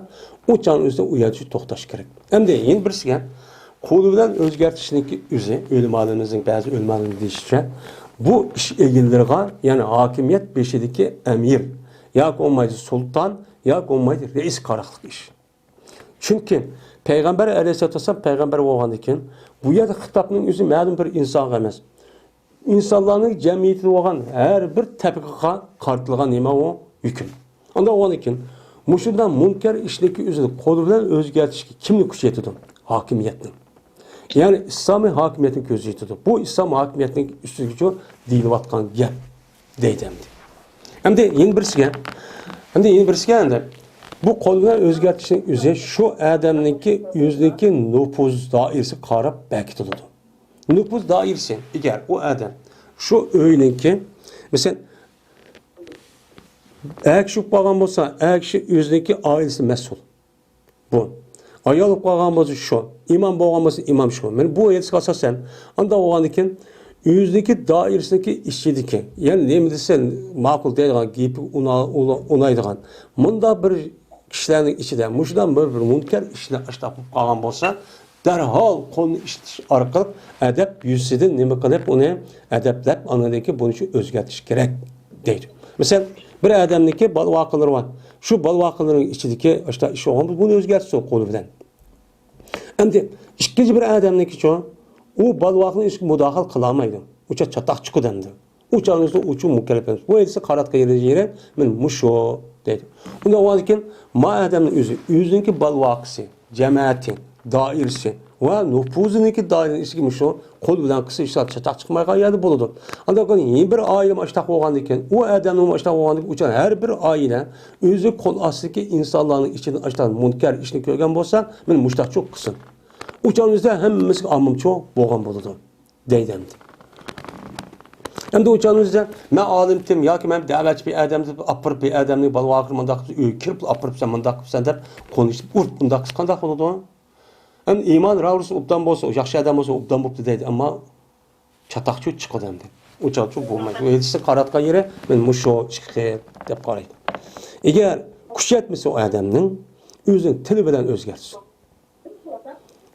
ئۇ چاغنىڭ ئۆزىدە ئۇ يەردە توختاش كېرەك. ئەمدى يەنە بىرسىگە، قولى بىلەن ئۆزگەرتىشنىڭكى ئۆزى، ئۆلىمالىرىمىزنىڭ، بەزى ئۆلىمالىرىمىز دېيىشىچە، بۇ ئىش ئىگىلىرىغا، يەنى ھاكىمىيەت بېشىدىكى ئەمىر ياكى بولمايدۇ سۇلتان ياكى بولمايدۇ رەئىس قاراقلىق ئىش. چۈنكى پەيغەمبەر ئەلەيھىسسالاتۇ ۋەسسالام پەيغەمبەر بولغاندىن كېيىن، بۇ يەردە خىتابنىڭ ئۆزى مەلۇم بىر ئىنسانغا ئەمەس، ئىنسانلارنىڭ جەمئىيىتىدە بولغان ھەر بىر تەبىقىگە قارىتىلغان نېمە ئۇ؟ ھۆكۈم. ئانداق بولغاندىن كېيىن، مۇشۇنداق مۇنكەر ئىشنىڭكى ئۆزىنى قولى بىلەن ئۆزگەرتىشكە كىمنى كۈچەيتىدۇ؟ ھاكىمىيەتنى. يەنى ئىسلامىي ھاكىمىيەتنى كۆزىتىدۇ. بۇ ئىسلام ھاكىمىيەتنىڭ ئۈستىدىچۇ دېيىلىۋاتقان گەپ دەيدۇ ئەمدى. ئەمدى يەنە بىرسىگە، ئەمدى يەنە بىرسىگە ئەمدى بۇ قول بىلەن ئۆزگەرتىشنىڭ ئۆزى شۇ ئادەمنىڭكى ئۆزىنىڭكى نوپۇز دائىرىسىگە قاراپ بەكىتىلىدۇ. نوپۇز دائىرىسى، ئەگەر ئۇ ئادەم شۇ ئۆينىڭكى، مەسىلەن، ئەر كىشى بولۇپ قالغان بولسا، ئەر كىشى ئۆزىنىڭكى ئائىلىسى مەسئۇل. بۇ. ئايال بولۇپ قالغان بولسا شۇ. ئىمام بولغان بولسا ئىمام شۇ. مانا بۇ ھەدىسكە ئاساسەن، ئانداق بولغاندىن كېيىن ئۆزىنىڭكى دائىرىسىنىڭكى ئىچىدىكى، يەنى نېمە دېسە ماقۇل دەيدىغان، گېپى ئۇنا-، ئۇنا-، ئۇنايدىغان، مۇنداق بىر كىشىلەرنىڭ ئىچىدە مۇشۇنداق بىر، بىر مۇنكەر ئىشلار ئاشتاق بولۇپ قالغان بولسا، دەرھال قولنى ئىشلىتىش ئارقىلىق ئەدەپ يۈزىسىدىن نېمە قىلىپ ئۇنى ئەدەپلەپ، ئاندىن كېيىن بۇنى شۇ ئۆزگەرتىش كېرەك دەيدۇ. مەسىلەن، بىر ئادەمنىڭكى بالا-ۋاقىلىرى بار. شۇ بالا-ۋاقىلىرىنىڭ ئىچىدىكى ئاشتا ئىش بولغان بولسا، بۇنى ئۆزگەرتسۇن قولى بىلەن. ئەمدى ئىككىنچى بىر ئادەمنىڭكىچۇ، ئۇ بالا-ۋاقىلىرىنىڭ ئىشىغا مۇداخىلە قىلالمايدۇ. ئۇچا چاتاق چىقىدۇ ئەمدى. ئۇ چاغنىڭ ئۆزىدە ئۇچۇ مۇكەللەپ ئەمەس. بۇ ھەدىسى قاراتقان يېرى، يېرى، مەن مۇشۇ دەيدۇ. ئۇنداق بولغاندىكىن، ما ئادەمنىڭ ئۆزى، ئۆزىنىڭكى بالا-ۋاقىسى، جەمەتى، دائىرىسى ۋە نوپۇزىنىڭكى دائىرىنىڭ ئىچىدىكى مۇشۇ قول بىلەن قىلسا ئىشلار چاتاق چىقمايدىغان يەردە بولىدۇ. ئانداق بولغان يەنە بىر ئائىلە ئاشتاق بولغاندىكىن، ئۇ ئادەمنىڭ ئاشتاق بولغاندىكىن، ئۇ چاغ ھەر بىر ئائىلە ئۆزى قول ئاستىدىكى ئىنسانلارنىڭ ئىچىدىن ئاشتاق مۇنكەر ئىشنى كۆرگەن بولسا، مەن مۇشتاق چوق قىلسۇن. ئۇ چاغ ئۆزىدە ھەممىسىگە ئامىمچۇ بولغان بولىدۇ. دەيدۇ ئەمدى. ئەمدى ئۇ چاغنىڭ ئۆزىدە مەن ئالىمتىم ياكى مەن دەۋەتچى بىر ئادەم دەپ ئاپىرىپ، بىر ئادەمنى بالا-ۋاقىر مۇنداق قىلىپ، ئۆيگە كىرىپ ئاپىرىپسەن، مۇنداق قىلىپسەن دەپ قولنى ئۇرۇپ، ئۇنداق قىلسا قانداق بولىدۇ؟ ئەمدى ئىمان راۋۇرسى ئوبدان بولسا، ياخشى ئادەم بولسا ئوبدان بوپتۇ دەيدۇ، ئەمما چاتاقچۇ چىقىدۇ ئەمدى. ئۇ چاغچۇ بولمايدۇ. ئۇ ھەدىسنى قاراتقان يېرى مەن مۇشۇ ئىككى خىل دەپ قارايدۇ. ئەگەر كۈچەتمىسە ئۇ ئادەمنىڭ ئۆزىنىڭ تىلى بىلەن ئۆزگەرتسۇن.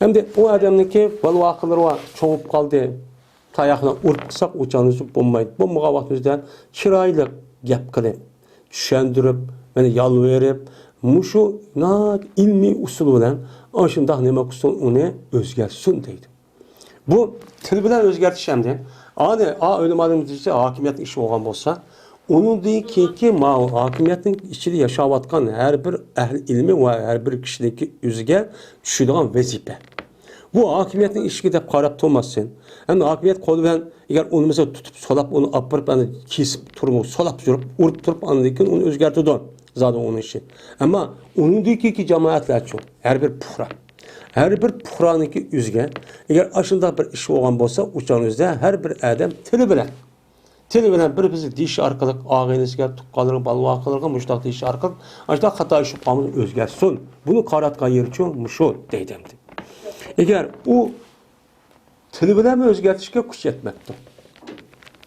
ئەمدى ئۇ ئادەمنىڭكى بالا-ۋاقىلىرى بار، چوڭىيىپ قالدى، تاياق بىلەن ئۇرۇپ قىلساق، ئۇ چاغنىڭ بولمايدۇ. بولمىغان ۋاقتىمىزدا چىرايلىق گەپ قىلىپ، چۈشەندۈرۈپ، مانا يالۋۇرۇپ، مۇشۇ ناھايىتى ئىلمىي ئۇسۇل بىلەن ئاشۇنداق نېمە قىلسۇن، ئۇنى ئۆزگەرتسۇن دەيدۇ. بۇ تىل بىلەن ئۆزگەرتىش ئەمدى. ئانى، ئا، ئۆلىمالىرىمىز دېسە، ھاكىمىيەتنىڭ ئىشى بولغان بولسا، ئۇنىڭدىن كېيىنكى ماۋۇ ھاكىمىيەتنىڭ ئىچىدە ياشاۋاتقان ھەر بىر ئەھلى ئىلمى ۋە ھەر بىر كىشىنىڭكى ئۆزىگە چۈشىدىغان ۋەزىپە. بۇ ھاكىمىيەتنىڭ ئىشىگە دەپ قاراپ تۇرماستىن، ئەمدى ھاكىمىيەت قولى بىلەن ئەگەر ئۇنى مەسىلەن تۇتۇپ سولاپ، ئۇنى ئاپىرىپ، ئەنە كېسىپ تۇرۇپ، سولاپ يۈرۈپ، ئۇرۇپ تۇرۇپ، ئاندىن كېيىن ئۇنى ئۆزگەرتىدۇ. زادى ئۇنىڭ ئىشى. ئەمما ئۇنىڭدىن كېيىنكى جامائەتلەرچۇ، ھەر بىر پۇقرا، ھەر بىر پۇقرانىڭكى ئۆزىگە، ئەگەر ئاشۇنداق بىر ئىش بولغان بولسا، ئۇ چاغنىڭ ئۆزىدە ھەر بىر ئادەم تىلى بىلەن، تىلى بىلەن بىر-بىرسىگە دېيىش ئارقىلىق، ئاغىنىسىگە، تۇغقانلىرىغا، بالا-ۋاقىلىرىغا مۇشۇنداق دېيىش ئارقىلىق، ئاشۇنداق خاتا ئىش بولۇپ قالمىسۇن، ئۆزگەرتسۇن. بۇنى قاراتقان يېرىچۇ مۇشۇ دەيدۇ ئەمدى. ئەگەر ئۇ تىلى بىلەنمۇ ئۆزگەرتىشكە كۈچ يەتمەپتۇ.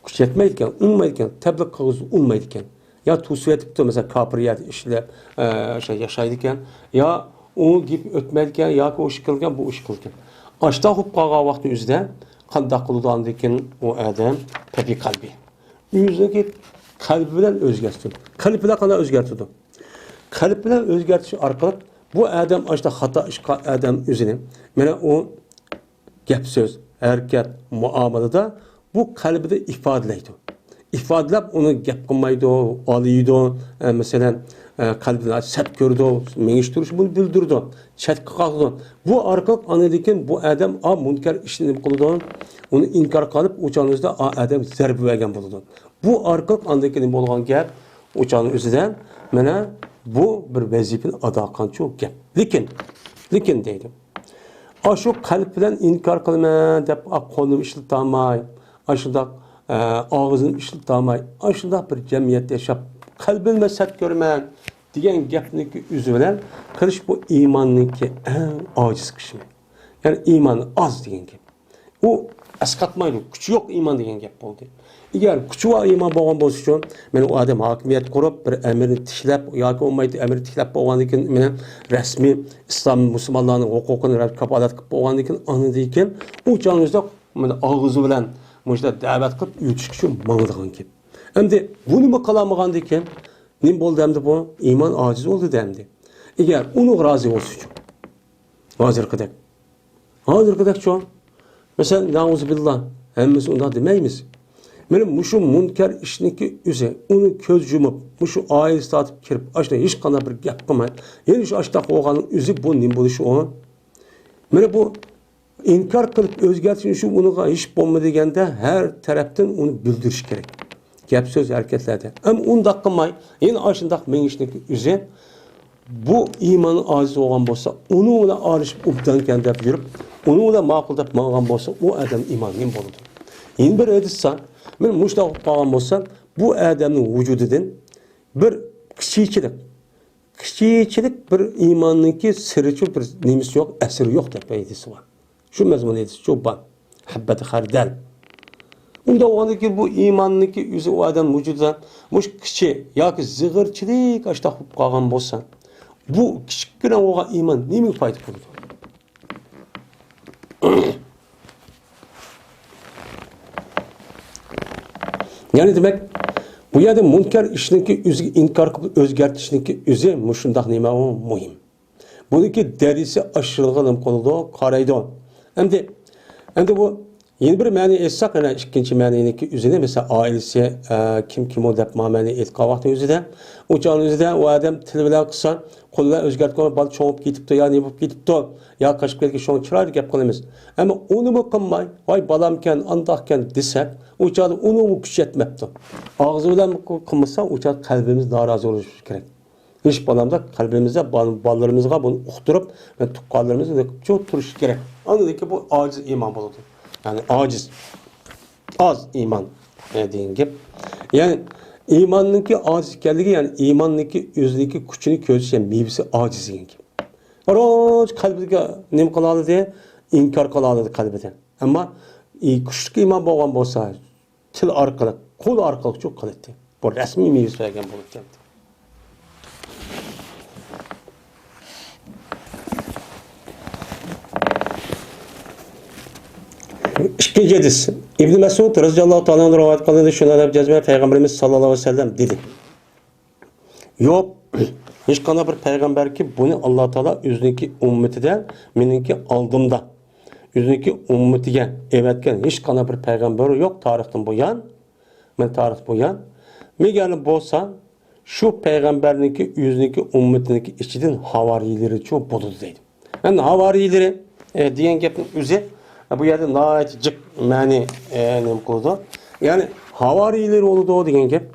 كۈچ يەتمەيدىكەن، ئۇنىمايدىكەن، تەبلىغ قىلغۇزسا ئۇنىمايدىكەن. يا توسۇۋېتىپتۇ، مەسىلەن، كاپىر يەردە ئىشلەپ، ئە، ئاشۇ ياشايدىكەن، يا ئۇ گېپى ئۆتمەيدىكەن، ياكى ئۇ ئىش قىلىدىكەن، بۇ ئىش قىلىدىكەن. ئاشۇنداق بولۇپ قالغان ۋاقتى ئۆزىدە قانداق قىلىدۇ ئاندىن كېيىن ئۇ ئادەم؟ تەبىئىي قەلبى. ئۆزىنىڭكى قەلبى بىلەن ئۆزگەرتسۇن. قەلبى بىلەن قانداق ئۆزگەرتىدۇ؟ قەلب بىلەن ئۆزگەرتىش ئارقىلىق بۇ ئادەم ئاشۇنداق خاتا ئىش قىلغان ئادەم ئۆزىنى، مانا ئۇ گەپ-سۆز، ھەرىكەت، مۇئامىلىدە بۇ قەلبىدە ئىپادىلەيدۇ. ئىپادىلەپ ئۇنى گەپ قىلمايدۇ، ئالىيىدۇ، ئە، مەسىلەن، ئە، قەلبىدىن سەت كۆرىدۇ، مېڭىشتۈرۈش بۇنى بىلدۈرىدۇ، چەتكە قاقىدۇ. بۇ ئارقىلىق ئاندىن كېيىن بۇ ئادەم ئا مۇنكەر ئىشنى نېمە قىلىدۇ؟ ئۇنى ئىنكار قىلىپ، ئۇ چاغنىڭ ئۆزىدە ئا ئادەم زەربە بەرگەن بولىدۇ. بۇ ئارقىلىق ئاندىن كېيىن بولغان گەپ، ئۇ چاغنىڭ ئۆزىدە، مانا بۇ بىر ۋەزىپىنى ئادا قىلغانچۇ گەپ. لېكىن، لېكىن دەيدۇ. ئاشۇ قەلب بىلەن ئىنكار قىلىمەن دەپ، ئا، قولنى ئىشلىتالماي، ئاشۇنداق، ئە، ئاغزىنى ئىشلىتالماي، ئاشۇنداق بىر جەمئىيەتتە ياشاپ، قەلبىمنى سەت كۆرىمەن دېگەن گەپنىڭكى ئۆزى بىلەن قىلىش بۇ ئىماننىڭكى ئەڭ ئاجىز قىسمى. يەنى ئىمانى ئاز دېگەن گەپ. ئۇ ئەسقاتمايدۇ، كۈچى يوق ئىمان دېگەن گەپ بولدى. ئەگەر كۈچى بار ئىمان بولغان بولسىچۇ، مەن ئۇ ئادەم ھاكىمىيەت قۇرۇپ، بىر ئەمىرنى تىكلەپ ياكى بولمايدۇ، ئەمىر تىكلەپ بولغاندىن كېيىن، مانا رەسمىي ئىسلام مۇسۇلمانلارنىڭ ھوقۇقىنى كاپالەت قىلىپ بولغاندىن كېيىن، ئاندىن كېيىن ئۇ چاغنىڭ ئۆزىدە مانا ئاغزى بىلەن مۇشۇنداق دەۋەت قىلىپ ئۆتۈشكىچە ماڭىدىغان گەپ. ئەمدى بۇنىمۇ قىلالمىغاندىن كېيىن نېمە بولدى ئەمدى بۇ؟ ئىمان ئاجىز بولدى ئەمدى. ئەگەر ئۇنىڭغا رازى بولسىچۇ. ھازىرقىدەك. ھازىرقىدەكچۇ؟ مەسىلەن، نەئۇزۇبىللا، ھەممىسى ئۇنداق دېمەيمىز. مانا مۇشۇ مۇنكەر ئىشنىڭكى ئۆزى، ئۇنى كۆز يۇمۇپ، مۇشۇ ئائىلىسى تارتىپ كىرىپ، ئاشۇنداق ھېچقانداق بىر گەپ قىلماي، يەنە شۇ ئاشۇنداق بولغاننىڭ ئۆزى بۇ نېمە بولۇشى ئۇ؟ مانا بۇ ئىنكار قىلىپ ئۆزگەرتىش ئۈچۈن ئۇنىڭغا ھېچ بولمىدى دېگەندە ھەر تەرەپتىن ئۇنى بىلدۈرۈش كېرەك. گەپ سۆز ھەرىكەتلەردە. ئەمما ئۇنداق قىلماي، يەنە ئاشۇنداق مېڭىشنىڭكى ئۆزى بۇ ئىمانى ئاجىز بولغان بولسا، ئۇنىڭ بىلەن ئارىلىشىپ ئوبدانكەن دەپ يۈرۈپ، ئۇنىڭ بىلەن ماقۇل دەپ ماڭغان بولسا، ئۇ ئادەم ئىمان نېمە بولىدۇ؟ يەنە بىر ھەدىس بار. مانا مۇشۇنداق بولۇپ قالغان بولسا، بۇ ئادەمنىڭ ۋۇجۇدىدىن بىر كىچىكىلىك، كىچىكىلىك بىر ئىماننىڭكى سىرىچۇ بىر نېمىسى يوق، ئەسىرى يوق دەپ ھەدىسى بار. شۇ مەزمۇن ھەدىسىچۇ بار. ھەببەتى خەردەل. ئۇنداق بولغاندىن كېيىن بۇ ئىماننىڭكى ئۆزى ئۇ ئادەم ۋۇجۇدىدا مۇشۇ كىچىك ياكى زىغىرچىلىك ئاشتاق بولۇپ قالغان بولسا، بۇ كىچىككىنە بولغان ئىمان نېمىگە پايدا قىلىدۇ؟ يەنى دېمەك، بۇ يەردە مۇنكەر ئىشنىڭكى ئۆزىگە ئىنكار قىلىپ ئۆزگەرتىشنىڭكى ئۆزى مۇشۇنداق نېمە ئۇ مۇھىم. بۇنىڭكى دەرىجىسى ئاشۇرغىلى نېمە قىلىدۇ، قارايدۇ. ئەمدى، ئەمدى بۇ يەنە بىر مەنە ئېيتساق، يەنە ئىككىنچى مەنىنىڭكى ئۆزىنى، مىسال، ئائىلىسى، ئە، كىم، كىم ئۇ دەپ ما مەنە ئېيتقان ۋاقىتنىڭ ئۆزىدە، ئۇ چاغنىڭ ئۆزىدە ئۇ ئادەم تىل بىلەن قىلسا، قول بىلەن ئۆزگەرتكەن بالا چوڭىيىپ كېتىپتۇ يا نېمە بولۇپ كېتىپتۇ، يا قاچىپ كەتكەن شۇڭا چىرايلىق گەپ قىلىمىز. ئەمما ئۇنىمۇ قىلماي، ۋاي بالامكەن، ئانداقكەن دېسەك، ئۇ چاغدا ئۇنىڭمۇ كۈچى يەتمەپتۇ. ئاغزى بىلەن قىلمىسا، ئۇ چاغدا قەلبىمىز نارازى بولۇشى كېرەك. ھېچ بولمىغاندا قەلبىمىزدە بال-، بالىلىرىمىزغا بۇنى ئۇقتۇرۇپ ۋە تۇغقانلىرىمىزغا ئۇقتۇرۇپ تۇرۇشى كېرەك. ئاندىن كېيىن بۇ ئاجىز ئىمان بولىدۇ. يەنى ئاجىز. ئاز ئىمان، ئە، دېگەن گەپ. يەنى ئىماننىڭكى ئاجىز ئىكەنلىكى، يەنى ئىماننىڭكى ئۆزىنىڭكى كۈچىنى كۆرسىتىش، يەنى مېۋىسى ئاجىز دېگەن گەپ. روز قەلبىگە نېمە قىلالىدى؟ ئىنكار قىلالىدى قەلبىدە. ئەمما ئى-، كۈچلۈك ئىمان بولغان بولسا، تىل ئارقىلىق، قول ئارقىلىقچۇ قىلاتتى. بۇ رەسمىي مېۋىسى بەرگەن بولاتتى. ئىككىنچى ھەدىس. ئىبن مەسئۇد رەزىياللاھۇ تائالا ئەنھۇ رىۋايەت قىلىندى، شۇنى دەپ جەزمەن پەيغەمبىرىمىز ساللاللاھۇ ئەلەيھى ۋەسەللەم دېدى. يوق، ھېچقانداق بىر پەيغەمبەركى بۇنى ئاللا تائالا ئۆزىنىڭكى ئۈممىتىدە، مېنىڭكى ئالدىمدا، ئۆزىنىڭكى ئۈممىتىگە ئەۋەتكەن ھېچقانداق بىر پەيغەمبەر يوق تارىختىن بۇيان. مەن تارىخ بۇيان. مەگەر بولسا، شۇ پەيغەمبەرنىڭكى، ئۆزىنىڭكى ئۈممىتىنىڭكى ئىچىدىن ھاۋارىيلىرىچۇ بولىدۇ دەيدۇ. ئەمدى ھاۋارىيلىرى، ئە، دېگەن گەپنىڭ ئۆزى، ئە، بۇ يەردە ناھايىتى جىق مەنە، ئە، نېمە قىلىدۇ؟ يەنى ھاۋارىيلىرى بولىدۇ دېگەن گەپ،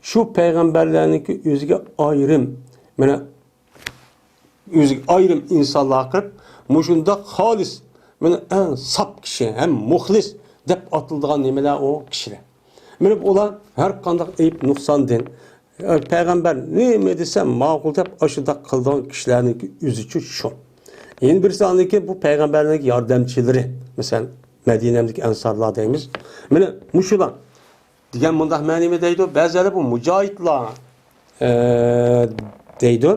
شۇ پەيغەمبەرلەرنىڭكى ئۆزىگە ئايرىم، مانا، ئۆزىگە ئايرىم ئىنسانلار قىلىپ، مۇشۇنداق خالىس، مانا ئەڭ ساپ كىشى ھەم مۇخلىس دەپ ئاتىلىدىغان نېمىلەر ئۇ كىشىلەر. مانا ئۇلار ھەر قانداق ئەيىب نۇقساندىن، پەيغەمبەر نېمە دېسە ماقۇل دەپ ئاشۇنداق قىلىدىغان كىشىلەرنىڭكى ئۆزىچۇ شۇ. يەنە بىرسى ئاندىكى بۇ پەيغەمبەرنىڭكى ياردەمچىلىرى، مەسىلەن، مەدىنەمدىكى ئەنسارلار دەيمىز. مانا مۇشۇلار. دېگەن مۇنداق مەنىمۇ دەيدۇ، بەزىلەر بۇ مۇجاھىدلار، ئە، دەيدۇ.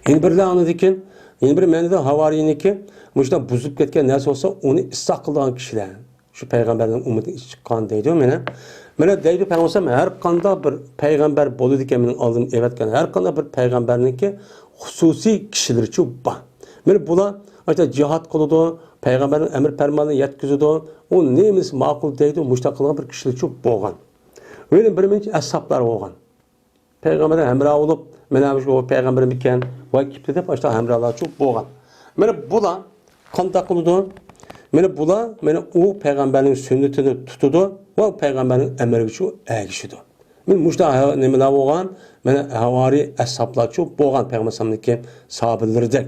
يەنە بىرلەر ئاندىن كېيىن، يەنە بىر مەنىدە ھاۋارىينىكى مۇشۇنداق بۇزۇپ كەتكەن نەرسە بولسا، ئۇنى ئىسلاھ قىلىدىغان كىشىلەر. شۇ پەيغەمبەرنىڭ ئۈممىتىدىن چىققان دەيدۇ مانا. مانا دەيدۇ پەيغەمبەر ھەر قانداق بىر پەيغەمبەر بولىدىكەن، مېنىڭ ئالدىمدا ئەۋەتكەن ھەر قانداق بىر پەيغەمبەرنىڭكى خۇسۇسىي كىشىلىرىچۇ بار. مانا بۇلار ئاشۇ جىھاد قىلىدۇ، پەيغەمبەرنىڭ ئەمر پەرمانىنى يەتكۈزىدۇ، ئۇ نېمىسى ماقۇل دەيدۇ، مۇشۇنداق قىلغان بىر كىشىلەرچۇ بولغان. يەنە بىر نەچچە ئەسھابلار بولغان. پەيغەمبەر ھەمراھ بولۇپ، مانا شۇ پەيغەمبەرمىكەن، ۋاي كېپتۇ دەپ ئاشۇنداق ھەمراھلارچۇ بولغان. مانا بۇلار قانداق قىلىدۇ؟ مانا بۇلار مانا ئۇ پەيغەمبەرنىڭ سۈننىتىنى تۇتىدۇ ۋە پەيغەمبەرنىڭ ئەمرىگىچۇ ئەگىشىدۇ. مانا مۇشۇنداق نېمىلەر بولغان؟ مانا ھاۋارىي ئەسھابلارچۇ بولغان پەيغەمبەر ئەلەيھىسسالامنىڭكى ساھابىلىرىدەك.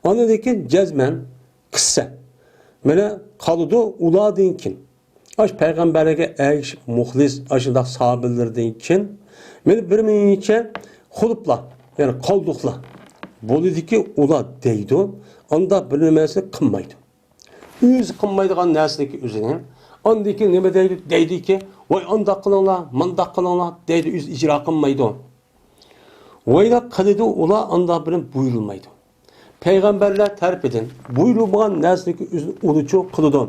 ئاندىن كېيىن جەزمەن قىسسە. مانا قالىدۇ ئۇلاردىن كېيىن. ئاش پەيغەمبەرلەرگە ئەگىشىپ مۇخلىس ئاشۇنداق ساھابىلىرىدىن كېيىن مانا بىر مۇنچە خۇلۇپلار، يەنى قالدۇقلار بولىدىكى، ئۇلار دەيدۇ، ئاندا بىر نەرسە قىلمايدۇ. ئۆزى قىلمايدىغان نەرسىنىڭكى ئۆزىنى ئاندىن كېيىن نېمە دەيدۇ؟ دەيدۇكى، ۋاي ئانداق قىلىڭلار، مانداق قىلىڭلار دەيدۇ، ئۆزى ئىجرا قىلمايدۇ. ۋايلا قىلىدۇ، ئۇلار ئاندا بىر بۇيرۇلمايدۇ. پەيغەمبەرلەر تەرىپىدىن بۇيرۇلمىغان نەرسىنىڭكى ئۆزىنى ئۇلىچۇ قىلىدۇ.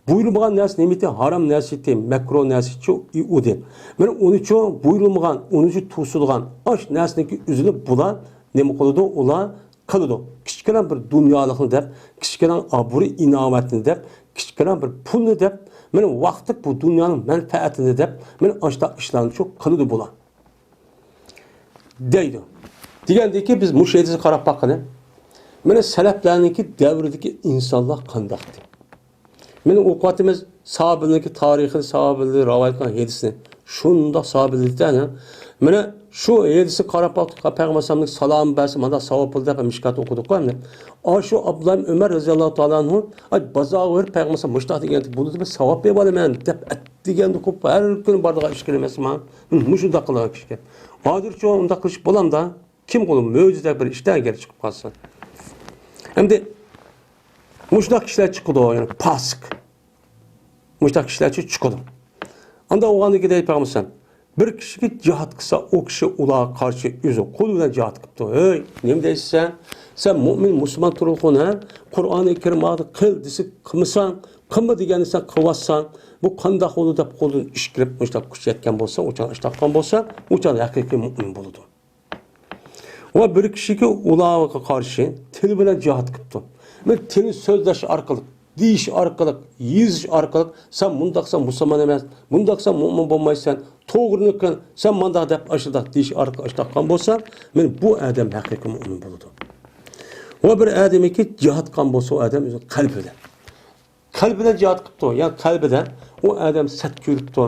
بۇيرۇلمىغان نەرسە نېمىتى؟ ھارام نەرسىتى، مەكرۇ نەرسىچۇ ئۇدى. مانا ئۇنىچۇ بۇيرۇلمىغان، ئۇنىچۇ توسۇلغان ئاش نەرسىنىڭكى ئۆزىنى بۇلار نېمە قىلىدۇ؟ ئۇلار قىلىدۇ. كىچىككىنە بىر دۇنيالىقنى دەپ، كىچىككىنە ئابرۇي ئىناۋەتنى دەپ، كىچىككىنە بىر پۇلنى دەپ، مانا ۋاقىتلىق بۇ دۇنيانىڭ مەنپەئەتىنى دەپ، مانا ئاشۇنداق ئىشلارنىچۇ قىلىدۇ بۇلار. دەيدۇ. دېگەندىكى، بىز مۇشۇ ھەدىسكە قاراپ باققىلى. مانا سەلەپلەرنىڭكى دەۋرىدىكى ئىنسانلار قانداقتى؟ مانا ئوقۇۋاتىمىز ساھابىلەرنىڭكى تارىخىنى، ساھابىلەر رىۋايەت قىلغان ھەدىسنى. شۇنداق ساھابىلەر دەيدۇ. مانا شۇ ھەدىسكە قاراپ باقتۇق، پەيغەمبەر ئەلەيھىسسالامنىڭ سالامى بەرسە مانداق ساۋاب بولىدۇ دەپ مىشكاتنى ئوقۇدۇققۇ ئەمدى. ئاشۇ ئابدۇللا ئۆمەر رەزىياللاھۇ تائالا ئەنھۇ، ئاي، بازارغا بېرىپ پەيغەمبەر ئەلەيھىسسالام مۇشۇنداق دېگەنتى، بولىدۇ، بىر ساۋاب بېرىۋالىمەن دەپ ئەتىگەندە قوپۇپ ھەر كۈنى بارىدىغان ئىش ئەمەسمۇ؟ مۇشۇنداق قىلغان كىشىكەن. ھازىرچۇ ئۇنداق قىلىش بولامدا؟ كىم قولى مۆجىزە بىر ئىشتىن ئەگەر چىقىپ قالسا. ئەمدى مۇشۇنداق كىشىلەر چىقىدۇ، يەنى پاسىق. مۇشۇنداق كىشىلەرچۇ چىقىدۇ. ئاندا ئوغاندىكى دەيدۇ پەيغەمبەر، بىر كىشىگە جىھاد قىلسا، ئۇ كىشى ئۇلارغا قارشى ئۆزى قولى بىلەن جىھاد قىپتۇ. ھەي، نېمە دەيسەن؟ سەن مۇئمىن، مۇسۇلمان تۇرغۇن، ھە؟ قۇرئانى كەرىم ھازىر قىل دېسە قىلمىساڭ، قىلما دېگەننى سەن قىلىۋاتساڭ، بۇ قانداق بولىدۇ دەپ قولىدىن ئىش كىرىپ، مۇشۇنداق كۈچ يەتكەن بولسا، ئۇ چاغ ئىش تاپقان بولسا، ئۇ چاغ ھەقىقىي مۇئمىن بولىدۇ. ۋە بىر كىشىكى ئۇلارغا قارشى تىلى بىلەن جىھاد قىپتۇ. مەن تىلى سۆزلەش ئارقىلىق، دېيىش ئارقىلىق، يېزىش ئارقىلىق، سەن مۇنداقسەن مۇسۇلمان ئەمەس، مۇنداقسەن مۇئمىن بولمايسەن، توغرىنى قىل، سەن مانداق دەپ ئاشۇنداق دېيىش ئارقىلىق ئاشۇنداق قىلغان بولسا، مەن بۇ ئادەم ھەقىقىي مۇئمىن بولىدۇ. ۋە بىر ئادەمكى جىھاد قىلغان بولسا، ئۇ ئادەم ئۆزى قەلبى بىلەن. قەلبىدە جىھاد قىپتۇ، يا قەلبىدە ئۇ ئادەم سەت كۆرۈپتۇ.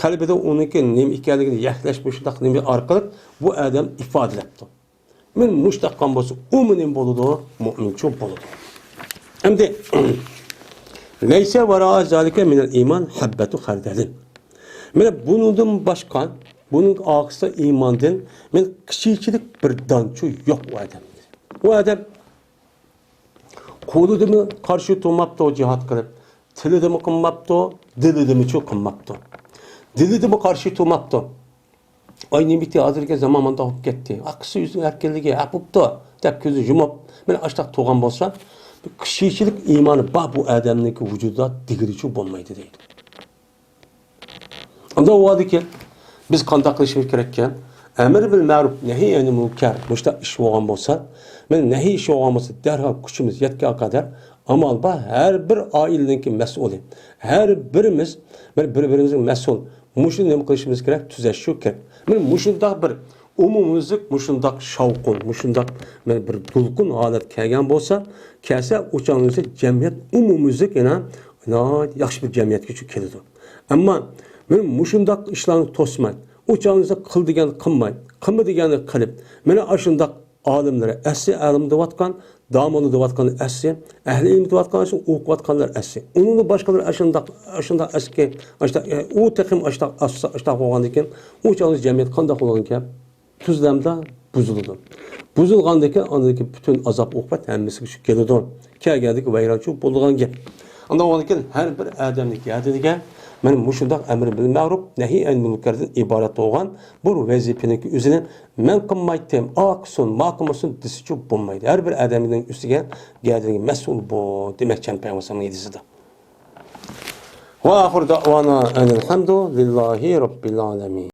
قەلبىدە ئۇنىڭكى نېمە ئىكەنلىكىنى يەكلەش مۇشۇنداق نېمە ئارقىلىق بۇ ئادەم ئىپادىلەپتۇ. مەن مۇشۇنداق قىلغان بولسا، ئۇمۇ نېمە بولىدۇ؟ مۇئمىنچۇ بولىدۇ. ئەمدى، لەيسە ۋەرائە زالىكە مىنەل ئىمان ھەببەتۇ خەردەلىن. مانا بۇنىڭدىن باشقا، بۇنىڭ ئارقىسىدا ئىماندىن مەن كىچىكچىلىك بىر دانچۇ يوق ئۇ ئادەمدە. ئۇ ئادەم قولىدىمۇ قارشى تۇرماپتۇ جىھاد قىلىپ، تىلىدىمۇ قىلماپتۇ، دىلىدىمۇچۇ قىلماپتۇ. دىلىدىمۇ قارشى تۇرماپتۇ. ئاي نېمىتى ھازىرقى زامان مانداق بولۇپ كەتتى. ئاقىسى ئۆزىنىڭ ئەركىنلىكى، ئەپ بوپتۇ دەپ كۆزىنى يۇمۇپ، مانا ئاشتاق تۇرغان بولسا، بىر كىشىچىلىك ئىمانى بار بۇ ئادەمنىڭكى ۋۇجۇدىدا دېگىنىچۇ بولمايدۇ دەيدۇ. ئۇنداق بولغاندىكىن بىز قانداق قىلىشىمىز كېرەككەن؟ ئەمر بىل مەرۇپ، نەھى ئەنىل مۇنكەر مۇشۇنداق ئىش بولغان بولسا، مانا نەھى ئىش بولغان بولسا، دەرھال كۈچىمىز يەتكەن قەدەر ئامال بار. ھەر بىر ئائىلىنىڭكى مەسئۇلى، ھەر بىرىمىز بىر، بىر-بىرىمىزنىڭ مەسئۇل. مۇشۇنى نېمە قىلىشىمىز كېرەك؟ تۈزەش شۇ كېرەك. مانا مۇشۇنداق بىر ئومۇميۈزلۈك، مۇشۇنداق شاۋقۇن، مۇشۇنداق مانا بىر دولقۇن ھالەت كەلگەن بولسا، كەلسە، ئۇ چاغدا جەمئىيەت ئومۇميۈزلۈك يەنە ناھايىتى ياخشى بىر جەمئىيەتكە كېلىدۇ. ئەمما مانا مۇشۇنداق ئىشلارنى توسماي، ئۇ چاغدا قىل دېگەننى قىلماي، قىلما دېگەننى قىلىپ، مانا ئاشۇنداق ئالىملىرى ئەسلى ئالىم دەۋاتقان، داموللا دەۋاتقان ئەسلى، ئەھلى ئىلىم دەۋاتقان ئاشۇ ئوقۇۋاتقانلار ئەسلى. ئۇنىڭدىن باشقىلار ئاشۇنداق، ئاشۇنداق ئەسكى، ئاشۇنداق، ئۇ تېخىمۇ ئاشۇنداق، ئاشۇنداق بولغاندىكىن، ئۇ چاغدا جەمئىيەت قانداق بولغانكەن؟ تۈزلەمدە بۇزۇلىدۇ. بۇزۇلغاندىكىن ئاندىن كېيىن پۈتۈن ئازاب ئوقۇبەت ھەممىسىگە چۈشۈپ كېلىدۇ. كەلگەندىكى ۋەيرانچىلىك بولىدىغان گەپ. ئاندىن كېيىن ھەر بىر ئادەمنىڭ گەدىنىگە مانا مۇشۇنداق ئەمر بىل مەرۇپ، نەھى ئەنىل مۇنكەردىن ئىبارەت بولغان بىر ۋەزىپىنىڭكى ئۆزىنى مەن قىلمايتتىم، ئا قىلسۇن، ما قىلمىسۇن دېسىچۇ بولمايدۇ. ھەر بىر ئادەمنىڭ ئۈستىگە گەدىنىگە مەسئۇل بول دېمەكچى پەيغەمبەر ئەلەيھىسسالام ھەدىسىدە. ۋە ئاخىر دەئۋانا ئەنىل ھەمدۇ لىللاھى رەببىل ئالەمىن.